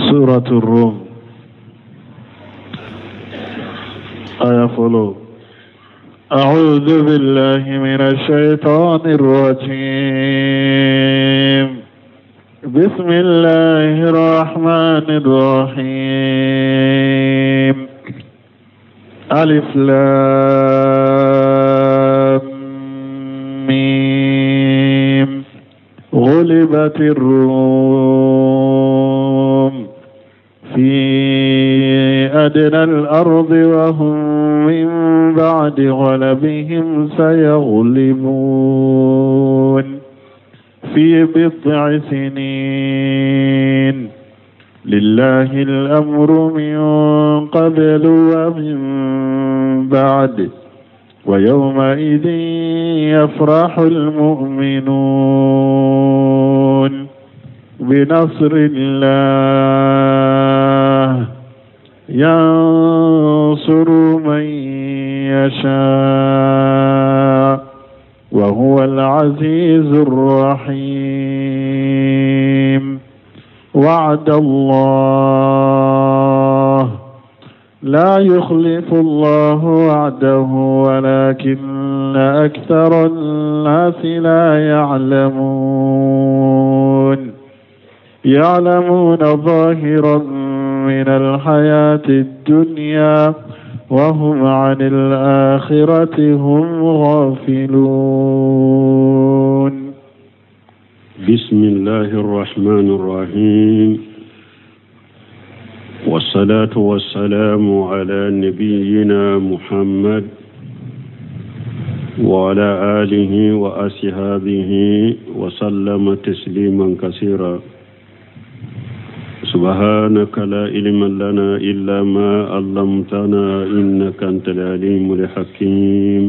سورة الروم آية فلو. أعوذ بالله من الشيطان الرجيم. بسم الله الرحمن الرحيم. ألف لام ميم. غلبت الروم في أدنى الأرض وهم من بعد غلبهم سيغلبون في بضع سنين. لله الأمر من قبل ومن بعد، ويومئذ يفرح المؤمنون بنصر الله، ينصر من يشاء وهو العزيز الرحيم. وعد الله لا يخلف الله وعده ولكن أكثر الناس لا يعلمون. يعلمون ظاهرا من الحياة الدنيا وهم عن الآخرة هم غافلون. بسم الله الرحمن الرحيم، والصلاة والسلام على نبينا محمد وعلى آله وأصحابه وسلم تسليما كثيرا. سبحانك لا علم لنا إلا ما علمتنا إنك أنت العليم الحكيم.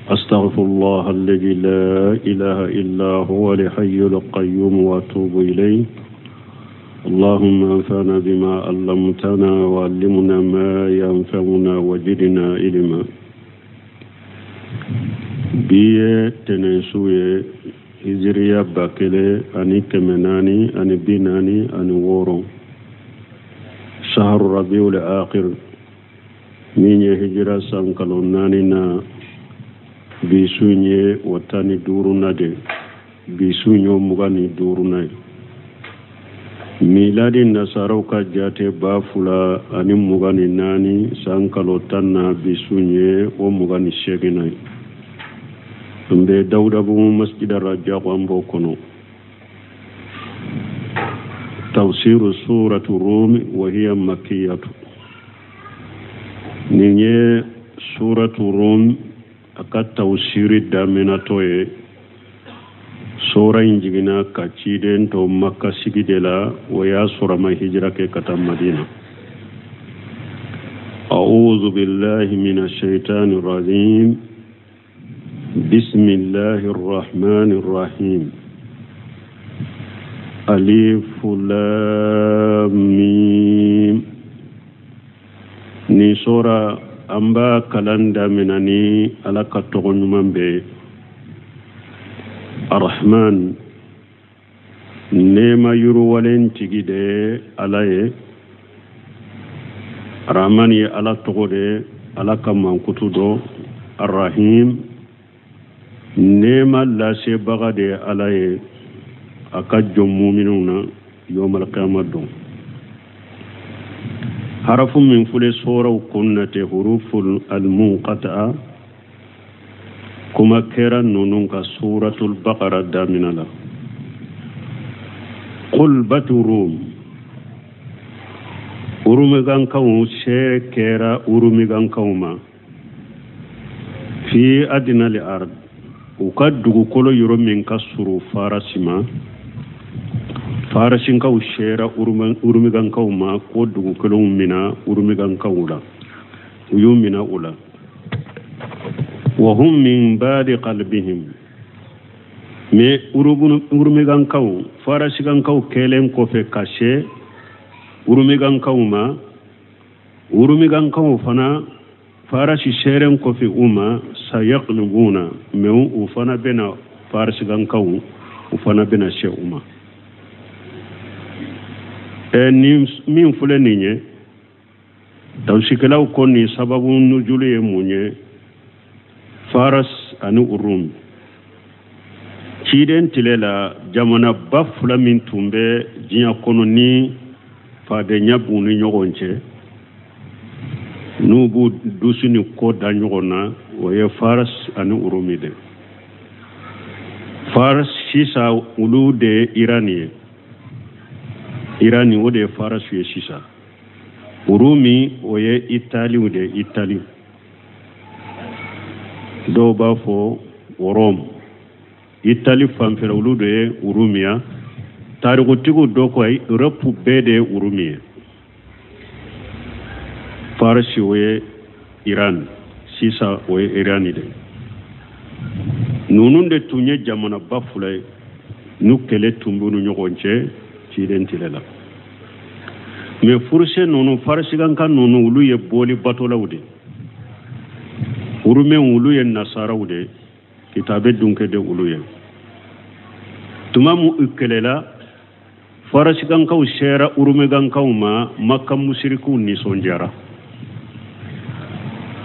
أستغفر الله الذي لا إله إلا هو الحي القيوم وأتوب إليه. اللهم انفعنا بما علمتنا وعلمنا ما ينفعنا وزدنا علما. Bi ye tɛnɛnsu ye, hijiriya 1446, sahar rabiul akhir, min ye hijira san kalo 4 na, bi su ye o 15na de, bi su ye o 25na ye. Miladi nasaraw ka jate 2024 san kalo 10 na, bi su ye o 28na ye. An bɛ Dawudabugu masjida Rajago, an b'o kɔnɔ. Tafsiru suratu Rum wa hiya makkiyatu. Nin ye suratu Rum a ka tafsiri daminɛtɔ ye. Sura in jiginna ka ciden to Makka sigi de la, o y'a sɔrɔ a ma hijira kɛ ka taa Madina. أعوذ بالله من الشيطان الرجيم. بسم الله الرحمن الرحيم. ألف لام ميم. Ni sura an b'a kalan daminɛ ni Ala ka tɔgɔ ɲuman bɛɛ ye. Arahman, nɛɛma yiriwalen tigi de ye Ala ye. Arahman ye Ala tɔgɔ de ye, Ala ka mankutu dɔ. Arahim, nɛɛma lasebaga de ye Ala ye a ka jɔn muminw na yawmal qiyama don. Harafu min filɛ suraw kun na tɛ huruful almunqata'a, kuma kɛra ninnu ka suratul baqara daminɛ la. Qulbatu rum, urumigankaw se kɛra urumigankaw ma fi adina li ard, u ka dugukolo yɔrɔ min ka surun Farasi ma. Farasinkaw sera urumigankaw ma ko dugukolow mina urumigankaw la, u y'u mina u la. Wa hum min ba'di qalbihim, mais urumigankaw, farasigankaw kɛlen kɔfɛ ka se urumigankaw ma, urumigankaw fana farasi seren kɔfɛ u ma, sayaglibuna, mais u fana bɛna farasigankaw, u fana bɛna se u ma. Ɛ ni min filɛ nin ye, tawusikɛlaw ko nin sababu nujulu ye mun ye? Faras ani Urum, ciden tile la, jamanaba fila min tun bɛ diɲɛ kɔnɔ ni fadenya b'u ni ɲɔgɔn cɛ, n'u b'u dusu ni kɔ da ɲɔgɔn na, o ye Faras ani Urumi de. Faras sisan, olu de ye Irani ye. Irani, o de ye Faras ye sisan. Urumi, o ye Italiw de ye. Itali, dɔw b'a fɔ Rome, Itali fanfɛla, olu de ye Urumiya. Tarikutigiw dɔ ko ayi, Europe bɛɛ de ye Urumi ye. Farisi, o ye Iran sisan, o ye Irani de. Ninnu de tun ye jamanaba fila ye n'u kɛlɛ tun b'u ni ɲɔgɔn cɛ ciden tile la. Mais furuse ninnu, farisikanka ninnu, olu ye bɔli batolaw de. Urumɛnw, olu ye nasaraw de, kitabe dunkɛ de olu ye. Tuma mu u kɛlɛla, farasikankaw sera urumegankaw ma, Maka musirikiw nisɔndiyara,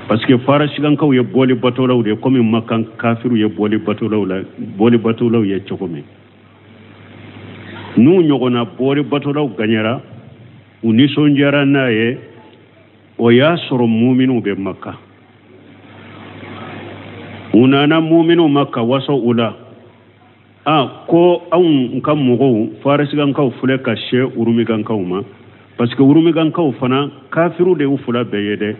parce que farasikankaw ye bɔli batolaw de ye, komi Makan kafiriw ye bɔli batolaw la, bɔli batolaw ye cogo min. N'u ɲɔgɔnna bɔli batolaw gaɲɛra, u nisɔndiyara n'a ye. O y'a sɔrɔ muminiw bɛ Maka. U nana muminiw ma ka waso u la a ko anw ka mɔgɔw farisikankaw filɛ ka se urumikankaw ma, parce que urumikankaw fana kafiriw de y'u fila bɛɛ ye dɛ.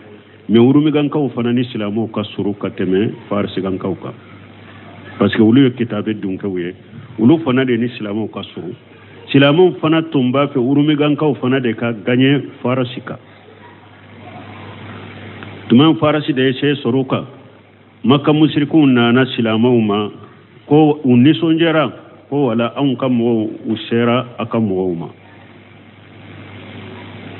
Mais urumikankaw fana ni silamɛw ka surun ka tɛmɛ farisikankaw kan, parce que olu ye kitabe dunkɛw ye, olu fana de ni silamɛw ka surun. Silamɛw fana tun b'a fɛ urumikankaw fana de ka gaɲɛ farasi kan. Tuma farasi de ye se sɔrɔ u kan, Maka musirikiw nana silamɛw ma ko u nisɔndiyara ko wala anw ka mɔgɔw, u sera a ka mɔgɔw ma.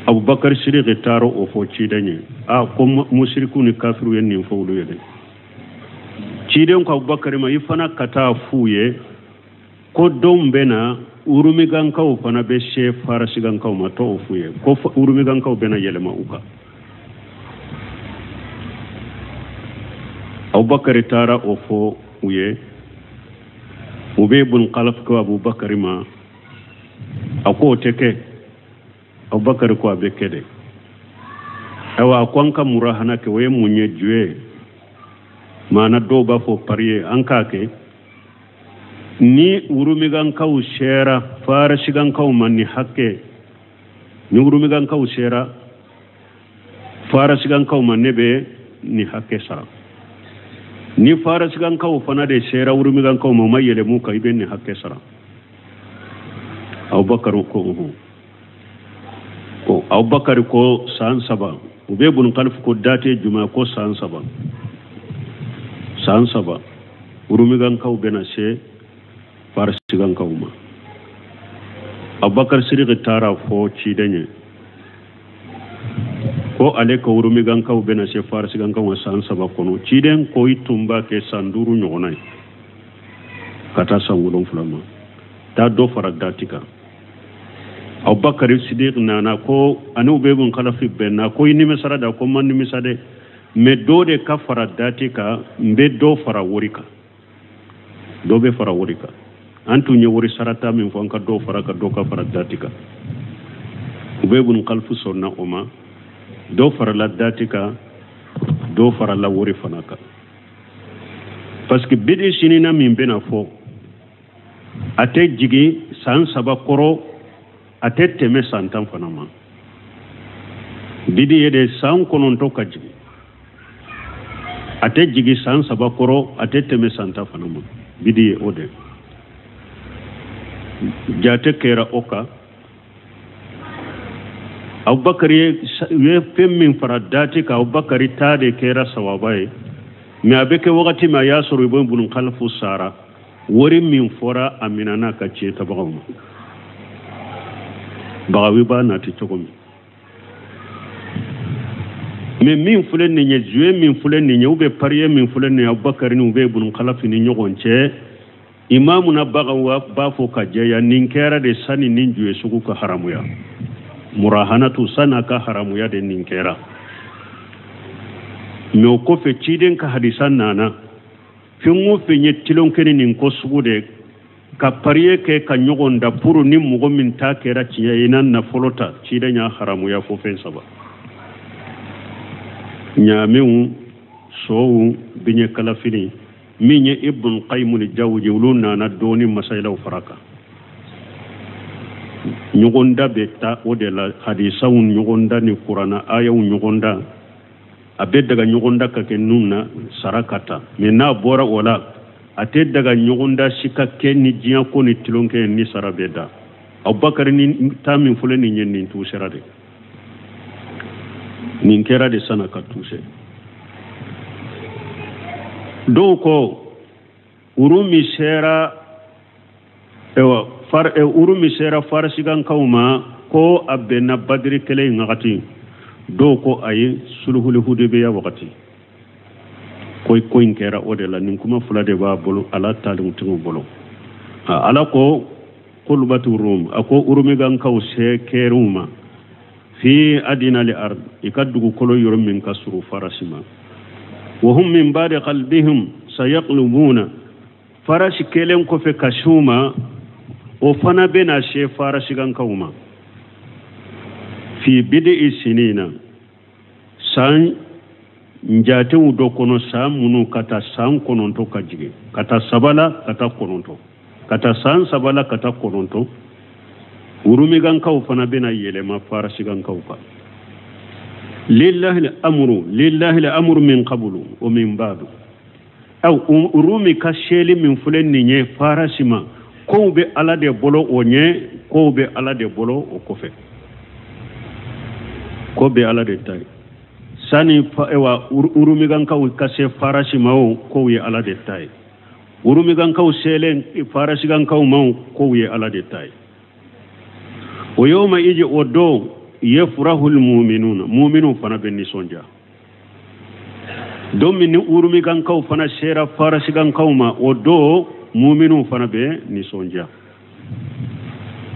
Abubakar Sidiki taara o fɔ ciden ye a ko musirikiw ni kafiriw ye nin fɔ olu ye dɛ. Ciden ko Abubakar ma: i fana ka taa f'u ye ko don bɛ na, urumigankaw fana bɛ se farasigankaw ma. T'o f'u ye ko urumigankaw bɛna yɛlɛma u kan. Abubakar taara o fɔ u ye. U bɛ bun Kalaf ko Abubakar ma, a ko o tɛ kɛ. Abubakar ko a bɛ kɛ dɛ. Ayiwa, a ko an ka murahana kɛ. O ye mun ye? Jouer maana, dɔw b'a fɔ parier. An k'a kɛ ni urumigankaw sera farasigankaw ma ni hakɛ, ni urumigankaw sera farasigankaw ma, ne bɛ ni hakɛ sara. Ni farasigankaw fana de sera urumigankaw ma, u ma yɛlɛm'u kan, i bɛ nin hakɛ sara. Abubakar ko uhun. Ko Abubakar ko san 3. U bɛ bun Kalifu ko date jumɛn? Ko san 3. San 3, urumigankaw bɛna se farisigankaw ma. Abubakar Sidiki taara fɔ ciden ye ko ale ka urumigankaw bɛna se farisigankaw ma san 3 kɔnɔ. Ciden ko i tun b'a kɛ san 5 ɲɔgɔnna ye ka taa san 7 ma, taa dɔ fara dati kan. Abubakar Sidiki nana ko ani u bɛ mun kalafi bɛnna ko i nimisara da. Ko ma nimisa dɛ, mais dɔ de ka fara dati kan, n bɛ dɔ fara wari kan, dɔ bɛ fara wari kan. An tun ye wari sarata min fɔ, an ka dɔ fara ka dɔ ka fara dati kan. U bɛ bun kalifu sɔnna o ma. Dɔ farala dati kan, dɔ farala wari fana kan, parce que bidi sinina min bɛna fɔ, a tɛ jigin san 3 kɔrɔ, a tɛ tɛmɛ san 10 fana ma. Bidi ye de san 9 ka jigin, a tɛ jigin san 3 kɔrɔ, a tɛ tɛmɛ san 10 fana ma. Bidi ye o de jate kɛra o kan. Abubakar ye fɛn min fara dati kan, Abubakar ta de kɛra sawaba ye. Mais a bɛ kɛ wagati min, a y'a sɔrɔ Ibn bun Kalifu sara. Wari min fɔra, a minɛna ka tiɲɛ tabagaw ma. Bagawi b'a nati cogo min. Mais min filɛ nin ye, jouer min filɛ nin ye, ou bien parier min filɛ nin ye Abubakar ni u bɛ bun Kalafi ni ɲɔgɔn cɛ, imamu na Bagawi b'a fɔ ka jɛya nin kɛra de sani nin jouer sugu ka haramuya. Murahanatu san'a ka haramuya de nin kɛra. Mais o kɔfɛ ciden ka hadisa nana fɛn o fɛn ye tilonkɛ ni nin ko sugu de ka parier kɛ ka ɲɔgɔn da pour ni mɔgɔ min ta kɛra tiɲɛ ye i na nafolo ta, ciden y'a haramuya fo fɛn saba: ɲaamɛw, sow, biɲɛ kalafili. Min ye Ibn Qayyim Jawzi, olu nana dɔɔni masayilaw fara kan. Ɲɔgɔnda bɛ taa o de la, hadisaw ɲɔgɔnda ni kurana ayaw ɲɔgɔnda. A bɛ daga ɲɔgɔnda ka kɛ nun na sara ka ta, mais n'a bɔra o la, a tɛ daga ɲɔgɔnda si ka kɛ ni diɲɛ ko ni tilonkɛ ni sara bɛ da. Abubakar ni taa min filɛ nin ye, nin tuusera de, nin kɛra de sana ka tuuse. Dɔw ko Urumi sera, ewa far, Urumi sera Farisikankaw ma ko a bɛnna Badiri kɛlɛ in wagati. Dɔw ko ayi, sulhul Hudebeya wagati ko ko in kɛra o de la. Nin kuma fila de b'a bolo, ala taalimutigiw bolo. Ala ko gulibati Rum, a ko Urumikankaw se kɛr'u ma fi adina li ard, i ka dugukolo yɔrɔ min ka surun Farasi ma. Wa hum min ba'di ghalbihim sayaglibuna, Farasi kelen kɔfɛ ka s'u ma, o fana bɛna se Farasikankaw ma. Fi bid'i sinina, san jatew dɔ kɔnɔ, san minnu ka taa san 9 ka jigin, ka taa 3 la ka taa 9, ka taa san 3 la ka taa 9, Urumikankaw fana bɛna yɛlɛma Farasikankaw kan. Lillahi al-amru, lillahi al-amru min qablu wa min ba'du. Aw Urumi ka seli min filɛ nin ye Farasi ma, kow bɛ Ala de bolo o ɲɛ, kow bɛ Ala de bolo o kɔfɛ, ko bɛ Ala de ta ye. Sani ewa Urumikankaw ka se Farasi ma, o kow ye Ala de ta ye. Urumikankaw selen Farasikankaw ma, o kow ye Ala de ta ye. O yawma iji, o don, yafrahul mu'minuna, mu'minu fana bɛ nisɔndiya. Don min ni Urumikankaw fana sera Farasikankaw ma, o don mu'minu fana bɛ nisɔndiya,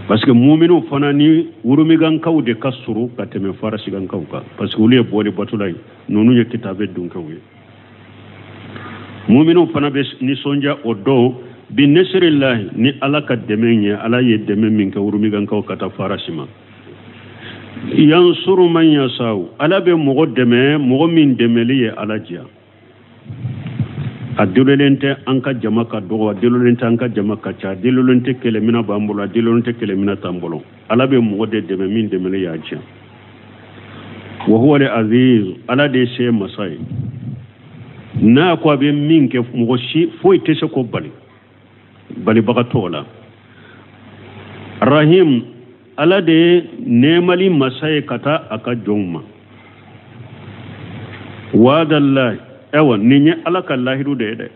parce que mu'minu fana ni Urumikankaw de ka surun ka tɛmɛ Farasikankaw kan, parce que olu ye bɔli batula ye, ninnu ye kitabe dunkɛw ye. Mu'minu fana bɛ nisɔndiya o don bi nasirillahi, ni Ala ka dɛmɛ ye, Ala ye dɛmɛ min kɛ Urumikankaw ka taa Farasi ma. Yansuru man yasaw, Ala bɛ mɔgɔ dɛmɛ, mɔgɔ min dɛmɛli ye Ala diya. A delilen tɛ an ka jama ka dɔgɔ, a delilen tɛ an ka jama ka ca, a delilen tɛ kɛlɛmina b'an bolo, a delilen tɛ kɛlɛmina t'an bolo. Ala bɛ mɔgɔ de dɛmɛ min dɛmɛli y'a diya. Wa huwa al-aziz, Ala de ye se masa ye. N'a ko a bɛ min kɛ, mɔgɔ si foyi tɛ se k'o bali, balibaga t'o la. Rahim, Ala de ye nɛɛmali masa ye ka taa a ka jɔnw ma. Waadallahi, ayiwa nin ye Ala ka lahidu de ye dɛ.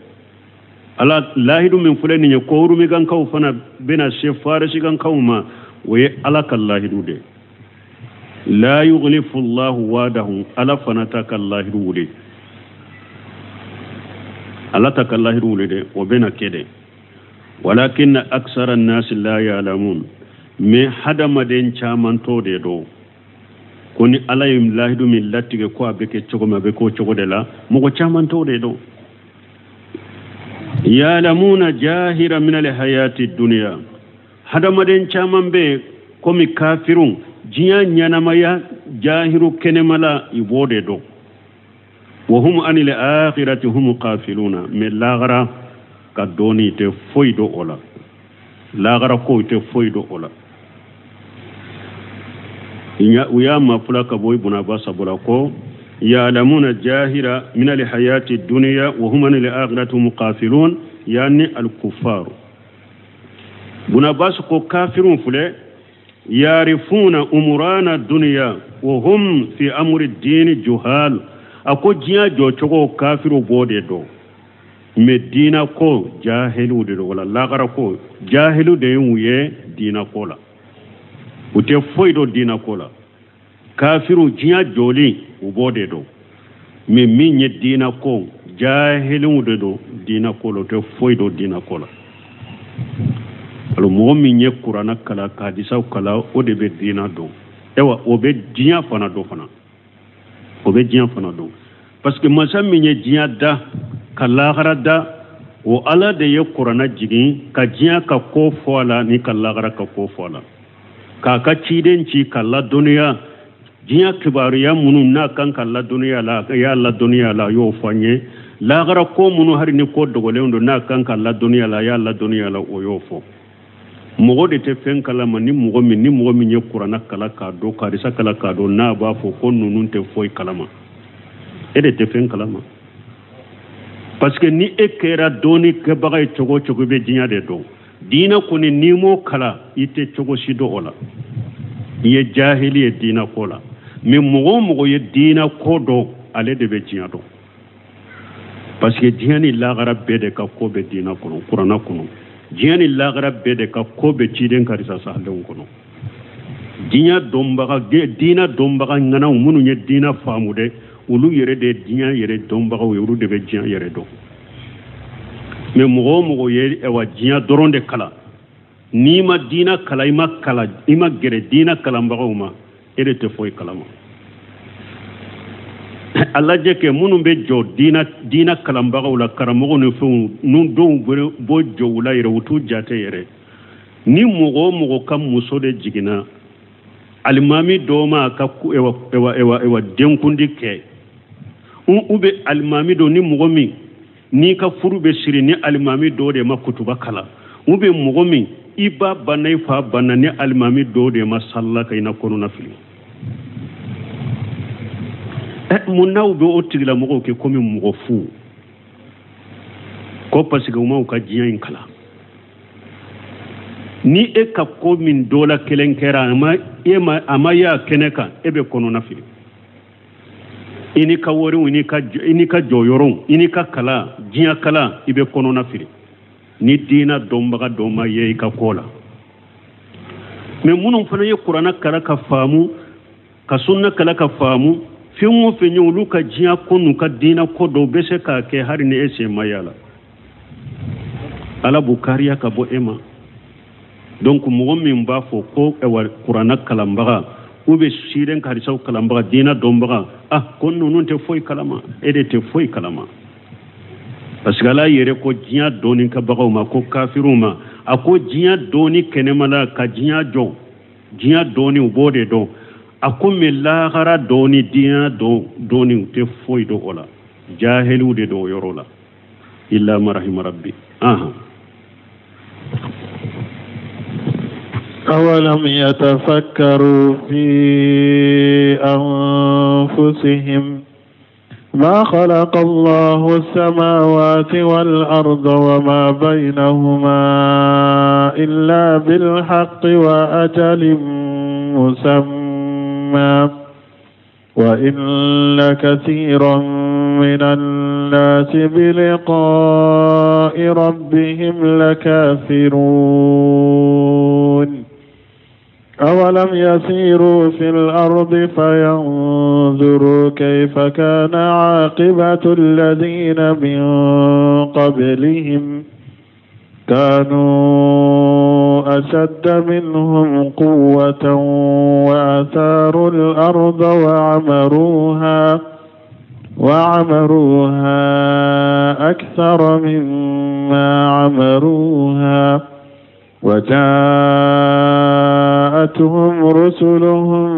Ala lahidu min filɛ nin ye ko Urumikankaw fana bɛna se Farisikankaw ma, o ye Ala ka lahidu de ye. La yughlifu Allahu wa'dahu, Ala fana ta ka lahidu wuli, Ala ta ka lahidu wuli dɛ, o bɛna kɛ dɛ. Walakin aksara an-nasi la ya'lamun, mais hadamaden caman t'o de dɔn ko ni Ala ye lahidu min latigɛ ko a bɛ kɛ cogo min, a bɛ k'o cogo de la, mɔgɔ caman t'o de dɔn. Ya'lamuna jahira min al-hayati dunya, hadamaden caman bɛ yen komi kafirun, diɲɛ ɲɛnamaya jahiru kɛnɛma la, i b'o de dɔn. Wa hum anil akhirati hum ghafiluna, mais lahara ka dɔɔni tɛ foyi dɔn o la, lahara kow tɛ foyi dɔn o la. U y'a mafula ka bɔ Ibn Abbas bolo ko ya'lamuna jahira min al-hayati dunya wa hum anil akhirati hum ghafilun, yani al-kuffar. Ibn Abbas ko kafirun filɛ, yarifuna umurana dunya wa hum fi amri dini juhal, a ko diɲɛ jɔcogo kafiru b'o de dɔn, mais diina ko jahiliw de don, wala lahara ko jahiliw de y'u ye diina ko la, u tɛ foyi dɔn diina ko la. Kafiru diɲɛ jɔli u b'o de dɔn, mais min ye diina ko jahiliw de don diina ko la, u tɛ foyi dɔn diina ko la. Alors mɔgɔ min ye kurana kalan ka hadisaw kalan, o de bɛ diina dɔn. Ewa o bɛ diɲɛ fana dɔn fana, o bɛ diɲɛ fana dɔn, parce que masa min ye diɲɛ da ka lahara da, o Ala de ye kuranna jigin ka diɲɛ ka ko fɔ a la ni ka lahara ka ko fɔ a la, k'a ka ciden ci ka ladɔnniya diɲɛ kibaruya minnu n'a kan ka ladɔnniya la, a y'a ladɔnniya la, a y'o fɔ an ye. Lahara ko minnu hali ni ko dogolen don n'a kan ka ladɔnniya la, a y'a ladɔnniya la, o y'o fɔ. Mɔgɔ de tɛ fɛn kalama ni mɔgɔ min ni mɔgɔ min ye kuranna kalan k'a dɔn, karisa kalan k'a dɔn, n'a b'a fɔ ko ninnu tɛ foyi kalama, e de tɛ fɛn kalama. Parce que ni e kɛra dɔnni kɛbaga ye cogo o cogo, i bɛ diɲɛ de dɔn. Diinɛ kɔni n'i m'o kalan, i tɛ cogo si dɔn o la, i ye jahili ye diinɛ ko la. Mais mɔgɔ o mɔgɔ ye diinɛ ko dɔn, ale de bɛ diɲɛ dɔn, parce que diɲɛ ni lahara bɛɛ de ka ko bɛ diinɛ kɔnɔ, kuranna kɔnɔ. Diɲɛ ni lahara bɛɛ de ka ko bɛ ciden karisa sahalenw kɔnɔ. Diɲɛ dɔnbaga, diinɛ dɔnbaga ŋanaw minnu ye diinɛ faamu dɛ, olu yɛrɛ de ye diɲɛ yɛrɛ dɔnbagaw ye, olu de bɛ diɲɛ yɛrɛ dɔn. Mais mɔgɔ o mɔgɔ ye ayiwa diɲɛ dɔrɔn de kalan, n'i ma diinɛ kalan, i ma kalan, i ma gɛrɛ diinɛ kalanbagaw ma, e de tɛ foyi kalama. A lajɛ kɛ minnu bɛ jɔ diinɛ kalanbagaw la, karamɔgɔw ni fɛnw, n'u dɔw bɔ jɔ u la yɛrɛ, u t'u jate yɛrɛ. Ni mɔgɔ o mɔgɔ ka muso de jiginna, alimami dɔ ma a ka ewa ewa ewa ewa denkundi kɛ, u bɛ alimami dɔ ni mɔgɔ min n'i ka furu bɛ siri ni alimami dɔ de ma kutuba kalan, u bɛ mɔgɔ min i ba banna, i fa banna, ni alimami dɔ de ma salila ka i na kɔnɔna fili. Mun n'aw bɛ o tigilamɔgɔw kɛ komi mɔgɔ fu ko parce que u m'aw ka diɲɛ in kalan? Ni e ka ko min dɔ la kelen kɛra, a ma e ma, a ma ye a kɛnɛ kan, e bɛ kɔnɔna fili. I n'i ka wariw, i n'i ka jɔyɔrɔw, i n'i ka kalan, diɲɛ kalan, i bɛ kɔnɔna fili ni diinɛ dɔnbaga dɔ ma ye i ka ko la. Mais minnu fana ye kuranna kalan ka faamu, ka sunna kalan ka faamu, fɛn o fɛn ye olu ka diɲɛ ko n'u ka diinɛ ko dɔw bɛ se k'a kɛ hali ni e sen ma y'a la, Ala b'u kariya ka bɔ e ma. Donc mɔgɔ min b'a fɔ ko ɛwa kuranna kalanbaga ou bɛ siren karisaw kalanbaga, diinɛ dɔnbaga, ah ko ninnu tɛ foyi kalama, e de tɛ foyi kalama. Parce que Ala yɛrɛ ko diɲɛ dɔnni kɛbagaw ma, ko kafiriw ma, a ko diɲɛ dɔnni kɛnɛma la ka diɲɛ jɔ, diɲɛ dɔnni u b'o de dɔn. A ko mais lahara dɔnni, diɲɛ dɔnni, u tɛ foyi dɔn o la, jahiliw de don o yɔrɔ la. Illa ma rahima rabbi. Ahan. أولم يتفكروا في أنفسهم ما خلق الله السماوات والأرض وما بينهما إلا بالحق وأجل مسمى وإن كثيرا من الناس بلقاء ربهم لكافرون. أولم يسيروا في الأرض فينظروا كيف كان عاقبة الذين من قبلهم كانوا أشد منهم قوة وأثاروا الأرض وعمروها أكثر مما عمروها وجاءتهم رسلهم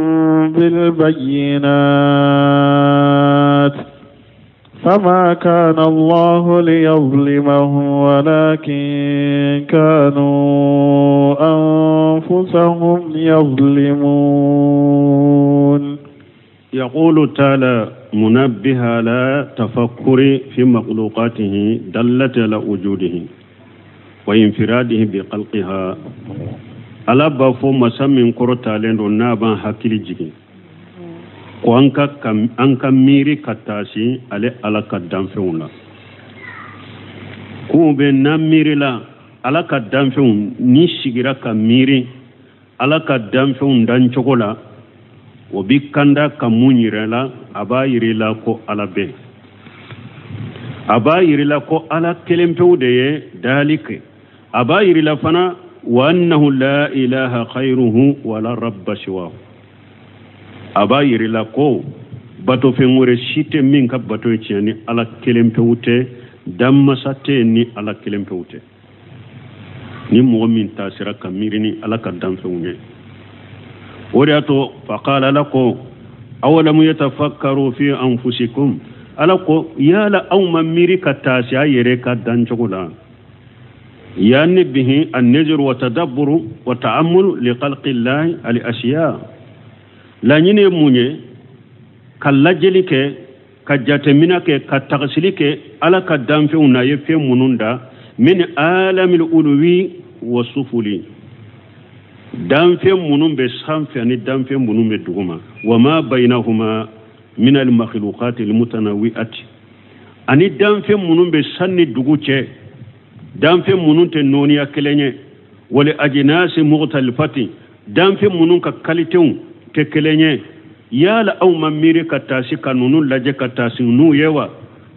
بالبينات فما كان الله ليظلمهم ولكن كانوا أنفسهم يظلمون. يقول تعالى منبه على تفكر في مخلوقاته دلت على وجوده وانفراده بخلقها. Ala b'a fɔ masa min kɔrɔtalen don n'a b'an hakili jigin ko an ka miiri ka taasi ale Ala ka danfɛnw la. K'u bɛ n'an miirila Ala ka danfɛnw, ni sigira ka miiri Ala ka danfɛnw dancogo la, o bi kanda ka mun yira la? A b'a yira la ko Ala bɛ, a b'a yira la ko Ala kelen pewu de ye dali kɛ, a b'a yira la fana wa annahu la ilaha khayruhu wala rabba siwahu. A b'a yir'i la ko batofɛn wɛrɛ si tɛ min ka bato ye tiɲɛ ni Ala kelen pewu tɛ, danmasa tɛ yen ni Ala kelen pewu tɛ. Ni mɔgɔ min taasira ka miiri ni Ala ka danfɛnw ye, o de y'a to faqala, Ala ko awalamu yatafakkaru fi anfusikum, Ala ko yala aw ma miiri ka taasi a yɛrɛ ka dancogo la? Yani bihi an-nazru wa tadabburu wa ta'ammulu li khalqi llahi al ashiya. Laɲini ye mun ye? Ka lajɛli kɛ, ka jateminɛ kɛ, ka tagasili kɛ Ala ka danfɛnw na, ye fɛn minnu da, min alamil uluwi wa sufuli, danfɛn minnu bɛ sanfɛ ani danfɛn minnu bɛ duguma, wa ma bainahuma min al makhluqati al mutanawi'ati, ani danfɛn minnu bɛ san ni dugu cɛ, danfɛn minnu tɛ nɔɔniya kelen ye, wal ajnasi mukhtalifati, danfɛn minnu ka kalitew tɛ kelen ye. Yala aw ma miiri ka taasi ka ninnu lajɛ ka taasi n'u ye wa?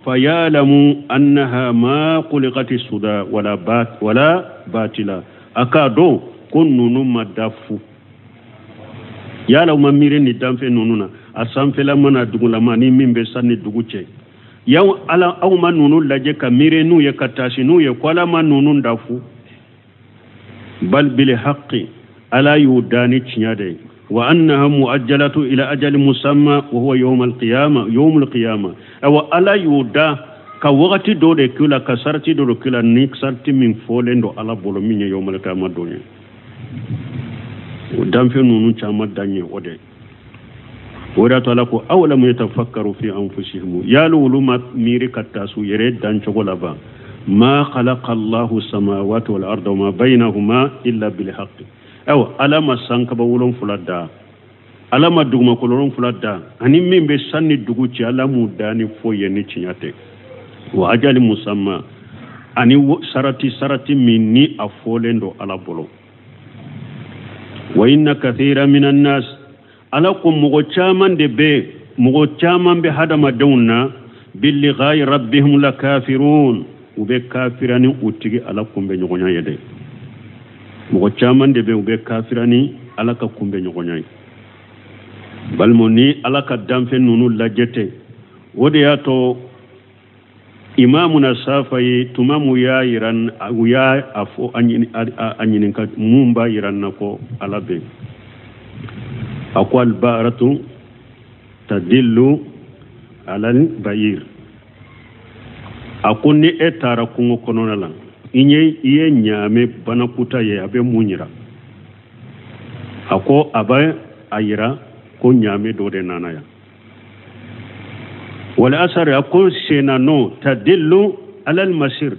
Fa ya'lamu annaha ma khuliqati suda wala bat wala batila, a k'a dɔn ko ninnu ma da fu. Yala aw ma miiri ni danfɛn ninnu na, a sanfɛla mana dugulama ni min bɛ san ni dugu cɛ, yaw ala aw ma ninnu lajɛ ka miiri n'u ye, ka taasi n'u ye, ko Ala ma ninnu da fu? Bal bil haqqi, Ala y'u da ni tiɲɛ de ye. Wa annaha muajjalatu ila ajali musamma wa huwa yawm alqiyama, yawm alqiyama. Awa Ala y'u da ka wagati dɔ de k'u la, ka sarati dɔ de k'u la, ni sarati min fɔlen don Ala bolo, min ye yawm alqiyama don ye. O danfɛn ninnu caman dan ye o de ye. O de y'a to Ala ko awalamu yatafakkaru fi anfusihim, yala olu ma miiri ka taasi u yɛrɛ dancogo la ban? Ma khalaqa Allahu samawati wal arda wa ma bainahuma illa bil haqqi. Ayiwa, Ala ma sankaba 7 da, Ala ma dugumakolo 7 da, ani min bɛ san ni dugu cɛ, Ala m'u da ni foyi ye ni tiɲɛ tɛ. Wa ajali musamma, ani sarati min ni a fɔlen don Ala bolo. Wa inna kathira minan nas, Ala ko mɔgɔ caman de bɛ, mɔgɔ caman bɛ hadamadenw na, billiqa'i rabbihim la kafirun, u bɛ kafira ni u tigi Ala kunbɛ ɲɔgɔnya ye dɛ. Mɔgɔ caman de bɛ, u bɛ kafira ni Ala ka kunbɛ ɲɔgɔnya ye. Balimaw, ni Ala ka danfɛn ninnu lajɛ tɛ, o de y'a to Imamuna Safayi tuma mun y'a yira, u y'a a fɔ a ɲininka mun b'a yira n na ko Ala bɛ yen. A ko albaratu tadillu alal bayir. A ko ni e taara kungo kɔnɔna la, i ye ɲaamɛ banakuta ye, a bɛ mun yira? A ko a bɛ a yira ko ɲaamɛ dɔ de nana yan. Wal asari, a ko sennanɔ tadillu alal masir.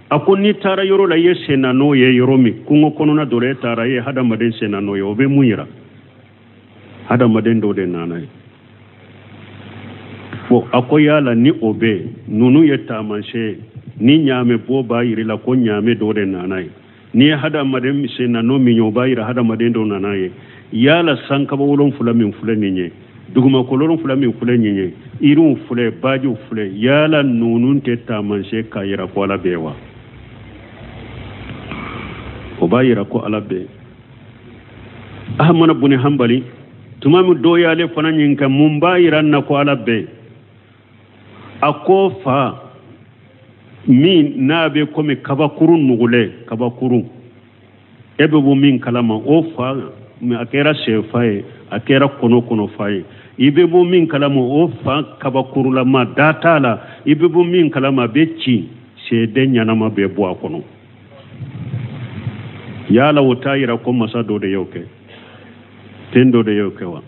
A ko n'i taara yɔrɔ la, i ye sennanɔ ye yɔrɔ min, kungo kɔnɔna dɔ la, e taara i ye hadamaden sennanɔ ye, o bɛ mun yira? Hadamaden dɔ de nana ye. Bon, a ko yala ni o bɛ yen, ninnu ye taamasiyɛn ye, ni ɲaamɛ bɔ b'a yira la ko ɲaamɛ dɔ de nana ye, n'i ye hadamaden sennanɔ min ye, o b'a yira hadamaden dɔ nana ye. Yala sankaba 7 min filɛ nin ye, dugumakolo 7 min filɛ nin ye, yiriw filɛ, bajiw filɛ, yala ninnu tɛ taamasiyɛn k'a yira ko Ala bɛ yen wa? O b'a yira ko Ala bɛ yen. Ahmadu bun Hanbali tuma min dɔ y'ale fana ɲininka mun b'a yira n na ko Ala bɛ yen, a ko fa min n'a bɛ komi kabakuru nugulen, kabakuru e bɛ bɔ min kalama, o fa a kɛra sɛfa ye, a kɛra kɔnɔ fa ye, i bɛ bɔ min kalama, o fa kabakurulama da t'a la, i bɛ bɔ min kalama, a bɛ ci, sɛden ɲɛnama bɛ bɔ a kɔnɔ. Yala o t'a yira ko masa dɔ de y'o kɛ, fɛn dɔ de y'o kɛ wa?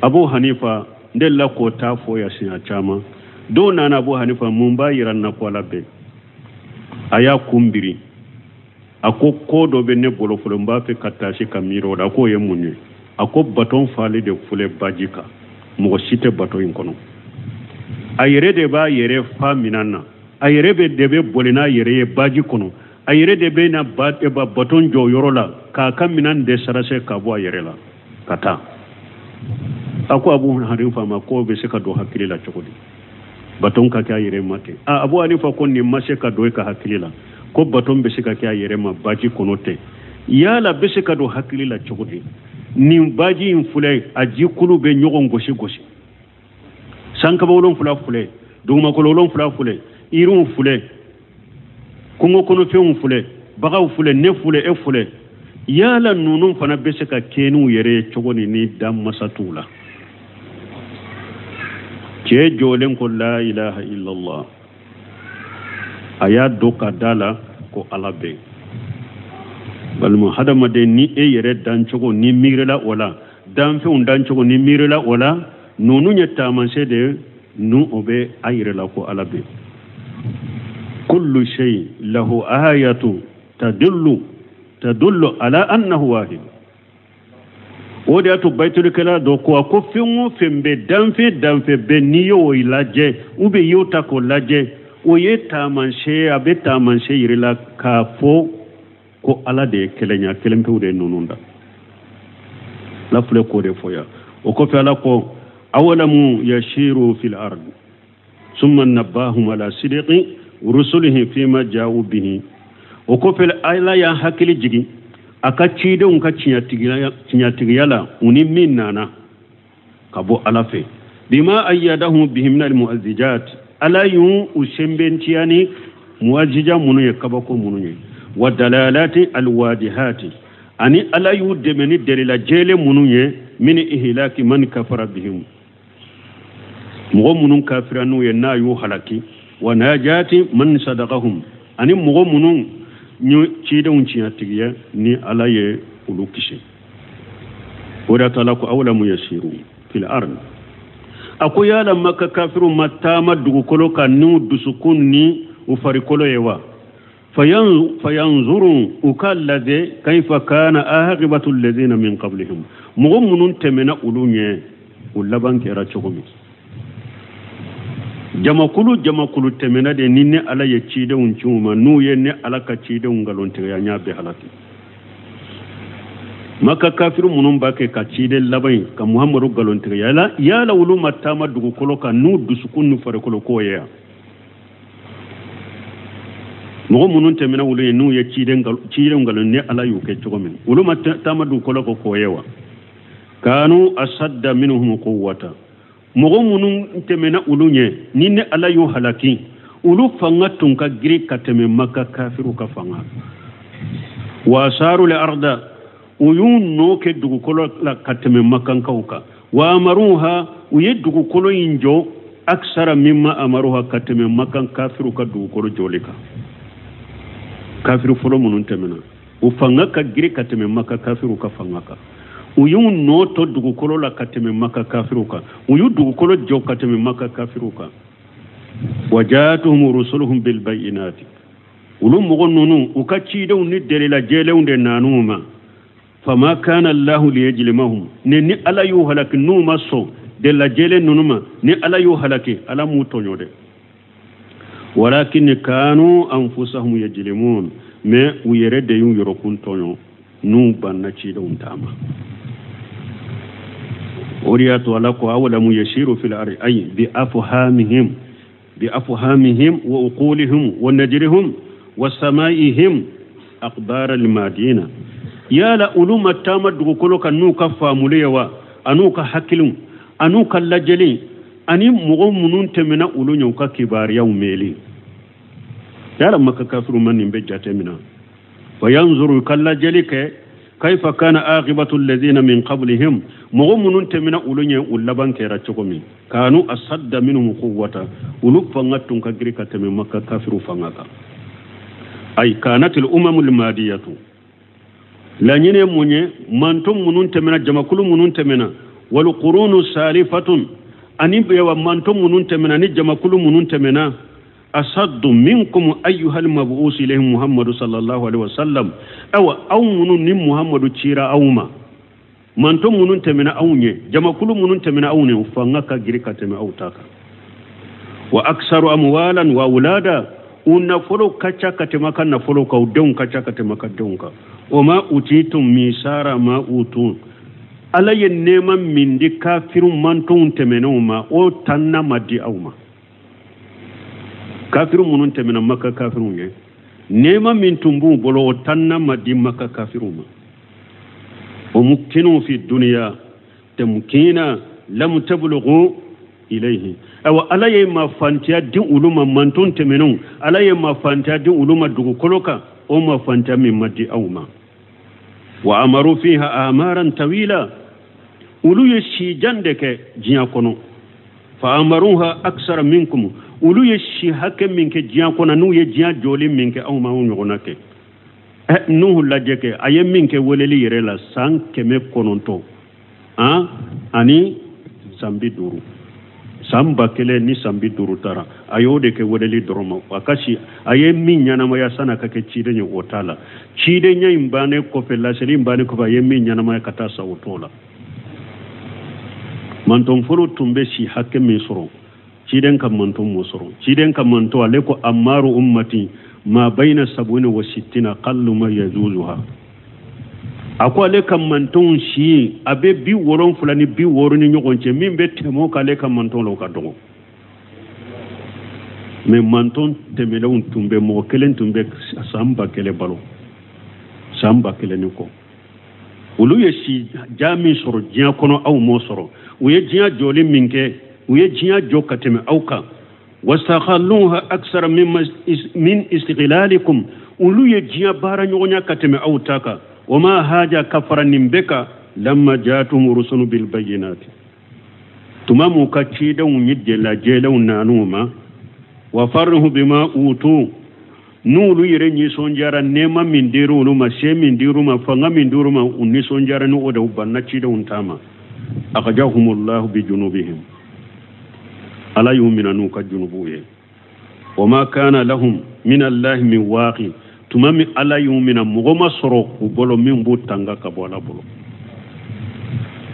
Abu Hanifa n delila k'o ta fɔ ya siɲɛ caman. Dɔw nana Abu Hanifa mun b'a yira n na ko Ala bɛ? A y'a kun biri, a ko ko dɔ bɛ ne bolo fɔlɔ, n b'a fɛ ka taasi ka miiri o la. A k'o ye mun ye? A ko baton falen de filɛ baji kan, mɔgɔ si tɛ baton in kɔnɔ, a yɛrɛ de b'a yɛrɛ fa minan na, a yɛrɛ bɛ de bɛ boli n'a yɛrɛ ye baji kɔnɔ, a yɛrɛ de bɛ na baton jɔ yɔrɔ la k'a ka minan de sarase ka bɔ a yɛrɛ la ka taa. A ko Abu Hanifa ma k'o bɛ se ka don hakili la cogo di, baton ka kɛ a yɛrɛ ma ten? Abu Hanifa ko nin ma se ka don e ka hakili la ko baton bɛ se ka kɛ a yɛrɛ ma baji kɔnɔ ten, yala bɛ se ka don hakili la cogo di? Nin baji in filɛ, a jikulu bɛ ɲɔgɔn gosi gosi. Sankaba 7 filɛ, dugumakolo 7 filɛ, yiriw filɛ, kungo kɔnɔfɛnw filɛ, bagaw filɛ, ne filɛ, e filɛ. Yala ninnu fana bɛ se ka kɛ n'u yɛrɛ ye cogo ni ni dan masa t'u la. Cɛ jɔlen ko la ilaha illallah, a y'a dɔn ka da la ko Ala bɛ yen. Balima hadamaden, ni e yɛrɛ dancogo ni miirila o la, danfɛnw dancogo ni miirila o la, ninnu ye taamasiyɛn de ye, ninnu o bɛ a yɛrɛ la ko Ala bɛ yen. Kullu shay lahu ayatu tadullu ala annahu wahid. O de y'a to bayitulikɛla dɔ ko a ko fɛn o fɛn bɛ danfɛn danfɛn bɛ, n'i y'o lajɛ ou bien i y'o ta k'o lajɛ, o ye taamasiyɛn, a bɛ taamasiyɛn yir'i la k'a fɔ ko Ala de ye kelen ye, kelen pewu de ye ninnu da. Ala filɛ k'o de fɔ yan. O kɔfɛ Ala ko awalamu yashiru fil ard summa nabbahum ala sidqi rusulihi fima ja'u bihi. O kɔfɛ Ala y'a hakili jigin a ka cidenw ka tiɲɛtigiya la, u ni min nana ka bɔ Ala fɛ. Bima ayyadahu bihi min almu'azzijat, Ala y'u u sɛnbɛntiya ni mu'azzija minnu ye, kabako minnu ye, wa dalalati alwadihati, ani Ala y'u dɛmɛ ni dalila jɛlen minnu ye, min ihlaki man kafara bihim, mɔgɔ minnu kafira n'u ye n'a y'u halaki, wa najati man sadaqahum, ani mɔgɔ minnu ye cidenw tiɲɛtigiya ni Ala ye olu kisi. O de y'a to Ala ko awlamu yasiru fil ard, a ko yala Maka kafiru ma taama dugukolo kan n'u dusukun ni u farikolo ye wa? Fayanzuru, u k'a lajɛ kaifa kana aqibatu alladhina min qablihim, mɔgɔ minnu tɛmɛna olu ɲɛ, u laban kɛra cogo min. Jamakulu jamakulu tɛmɛna de ni ne Ala ye cidenw ci u ma, n'u ye ne Ala ka cidenw nkalontigiya, n y'a bɛɛ halaki. Maka kafiru minnu b'a kɛ ka ciden laban in ka Muhamadu nkalontigiya, yala olu ma taama dugukolo kan n'u dusukun n'u farikolo k'o ye yan? Mɔgɔ minnu tɛmɛna olu ye n'u ye ciden nkalon, ne Ala y'u kɛ cogo min, olu ma taama dugukolo kan k'o ye wa? Kanu asadda minhum quwwata, mɔgɔ minnu tɛmɛna olu ɲɛ ni ne Ala y'u halaki, olu fanga tun ka girin ka tɛmɛ Maka kafiru ka fanga. Wa asaru al arda, u y'u nɔ kɛ dugukolo la ka tɛmɛ Makankaw kan. Wa amaruha, u ye dugukolo in jɔ aksara mimma amaruha, ka tɛmɛ Makan kafiru ka dugukolo jɔli kan. Kafiru fɔlɔ minnu tɛmɛna, u fanga ka girin ka tɛmɛ Maka kafiru ka fanga kan. U y'u nɔ to dugukolo la ka tɛmɛ Maka kafiru kan. U y'u dugukolo jɔ ka tɛmɛ Maka kafiru kan. Wa ja'atuhum rusuluhum bil bayyinati, olu mɔgɔ ninnu u ka cidenw ni dalila jɛlenw de nan'u ma. Fama kana Allahu liyajlimahum, ni Ala y'u halaki n'u ma sɔn dalila jɛlen ninnu ma, ni Ala y'u halaki, Ala m'u tɔɲɔ dɛ. Walakin kanu anfusahum yajlimun, mais u yɛrɛ de y'u yɔrɔkun tɔɲɔ n'u banna cidenw ta ma. O de y'a to Ala ko awalamu yasiru fil ardi ay bi afhamihim, bi afhamihim wa uqulihim wa najrihim wa samaihim akhbar al madina. Yala olu ma taama dugukolo kan n'u ka faamuli ye wa, an'u ka hakiliw, an'u ka lajɛli, ani mɔgɔ minnu tɛmɛna olu ɲɛ u ka kibaruyaw mɛnli. Yala Maka kafiru ma nin bɛ jate minɛ? Fa yanzuru, ka lajɛli kɛ kaifa kana aqibatu alladhina min qablihim, mɔgɔ minnu tɛmɛna olu ɲɛ u laban kɛra cogo min. Kanu asadda minhum quwwata, olu fanga tun ka girin ka tɛmɛ Maka kafiru fanga kan. Ay kanat al umamu al madiyatu, laɲini ye mun ye? Manton minnu tɛmɛna, jamakulu minnu tɛmɛna, wal qurunu salifatun, ani yawa manton minnu tɛmɛna ni jamakulu minnu tɛmɛna, asaddu minkum ayyuhal mab'us ilayhim Muhammadu sallallahu alaihi wasallam. Awa aw minnu ni Muhammadu cira aw ma, manton minnu tɛmɛna aw ɲɛ, jamakulu minnu tɛmɛna aw ɲɛ, u fanga ka girin ka tɛmɛ aw ta kan. Wa aksaru amwalan wa aulada, u nafolo ka ca ka tɛmɛ ka nafolo kan, u denw ka ca ka tɛmɛ ka denw kan. O ma utitum misara ma utun, Ala ye nɛɛma min di kafiru mantonw tɛmɛnenw ma, o tanna ma di aw ma. Kafiru minnu tɛmɛna Maka kafiruw ɲɛ, nɛɛma min tun b'u bolo, o tanna ma di Maka kafiruw ma. Wa mukkinu fi dunya tamkina lam tablughu ilayhi. Awa ala ye mafantiya di olu ma manton tɛmɛnenw, ala ye mafantiya di olu ma dugukolo kan, o mafantiya min ma di aw ma. Wa amaru fiha amaran tawila, olu ye sijan de kɛ diɲɛ kɔnɔ. Fa amaruha aksara minkum, olu ye si hakɛ min kɛ diɲɛ kɔnɔ, n'u ye diɲɛ jɔli min kɛ, aw ma o ɲɔgɔnna kɛ. Nuhu lajɛ kɛ, a ye min kɛ weleli yɛrɛ la san 900 ani san 50, san 1000 ni san 50 taara, a y'o de kɛ weleli dɔrɔn ma. A ka si a ye min ɲɛnamaya san'a ka kɛ ciden ye, o t'a la. Cidenya in bannen kɔfɛ, laseli in bannen kɔfɛ, a ye min ɲɛnamaya ka taa sa, o t'o la. Manton fɔlɔ tun bɛ si hakɛ min sɔrɔ, ciden ka manton m'o sɔrɔ. Ciden ka manton, ale ko amaru ummati ma bayna sabuna wa sittina qallu ma yajuzuha. A ko ale ka mantonw si a bɛ 70 ni 60 ni ɲɔgɔn cɛ, min bɛ tɛmɛ o kan ale ka manton la, o ka dɔgɔ. Mais manton tɛmɛlenw tun bɛ, mɔgɔ kelen tun bɛ san 1000 balo, san 1000 ni kɔ. Olu ye si ja min sɔrɔ diɲɛ kɔnɔ, aw m'o sɔrɔ. U ye diɲɛ jɔli min kɛ, u ye diɲɛ jɔ ka tɛmɛ aw kan. Wastakhalluha aksara min istiqlalikum, olu ye diɲɛ baara ɲɔgɔnya ka tɛmɛ aw ta kan. Wama haja kafara nin bɛɛ kan, lamma jaatuhum rusulu bil bayyinati, tuma m'u ka cidenw ni delajɛlenw nan'u ma. Wa farihu bima utu, n'olu yɛrɛ nisɔndiyara nɛɛma min dir'u olu ma, se min dir'u ma, fanga min dir'u ma, u nisɔndiyara ni o de, u banna cidenw ta ma. Akhajahumullahu bi junubihim, ala y'u minɛ n'u ka junubuw ye. Wama kana lahum min allahi min waqi, tuma min ala y'u minɛ, mɔgɔ ma sɔrɔ u bolo min b'u tanga ka bɔ ala bolo.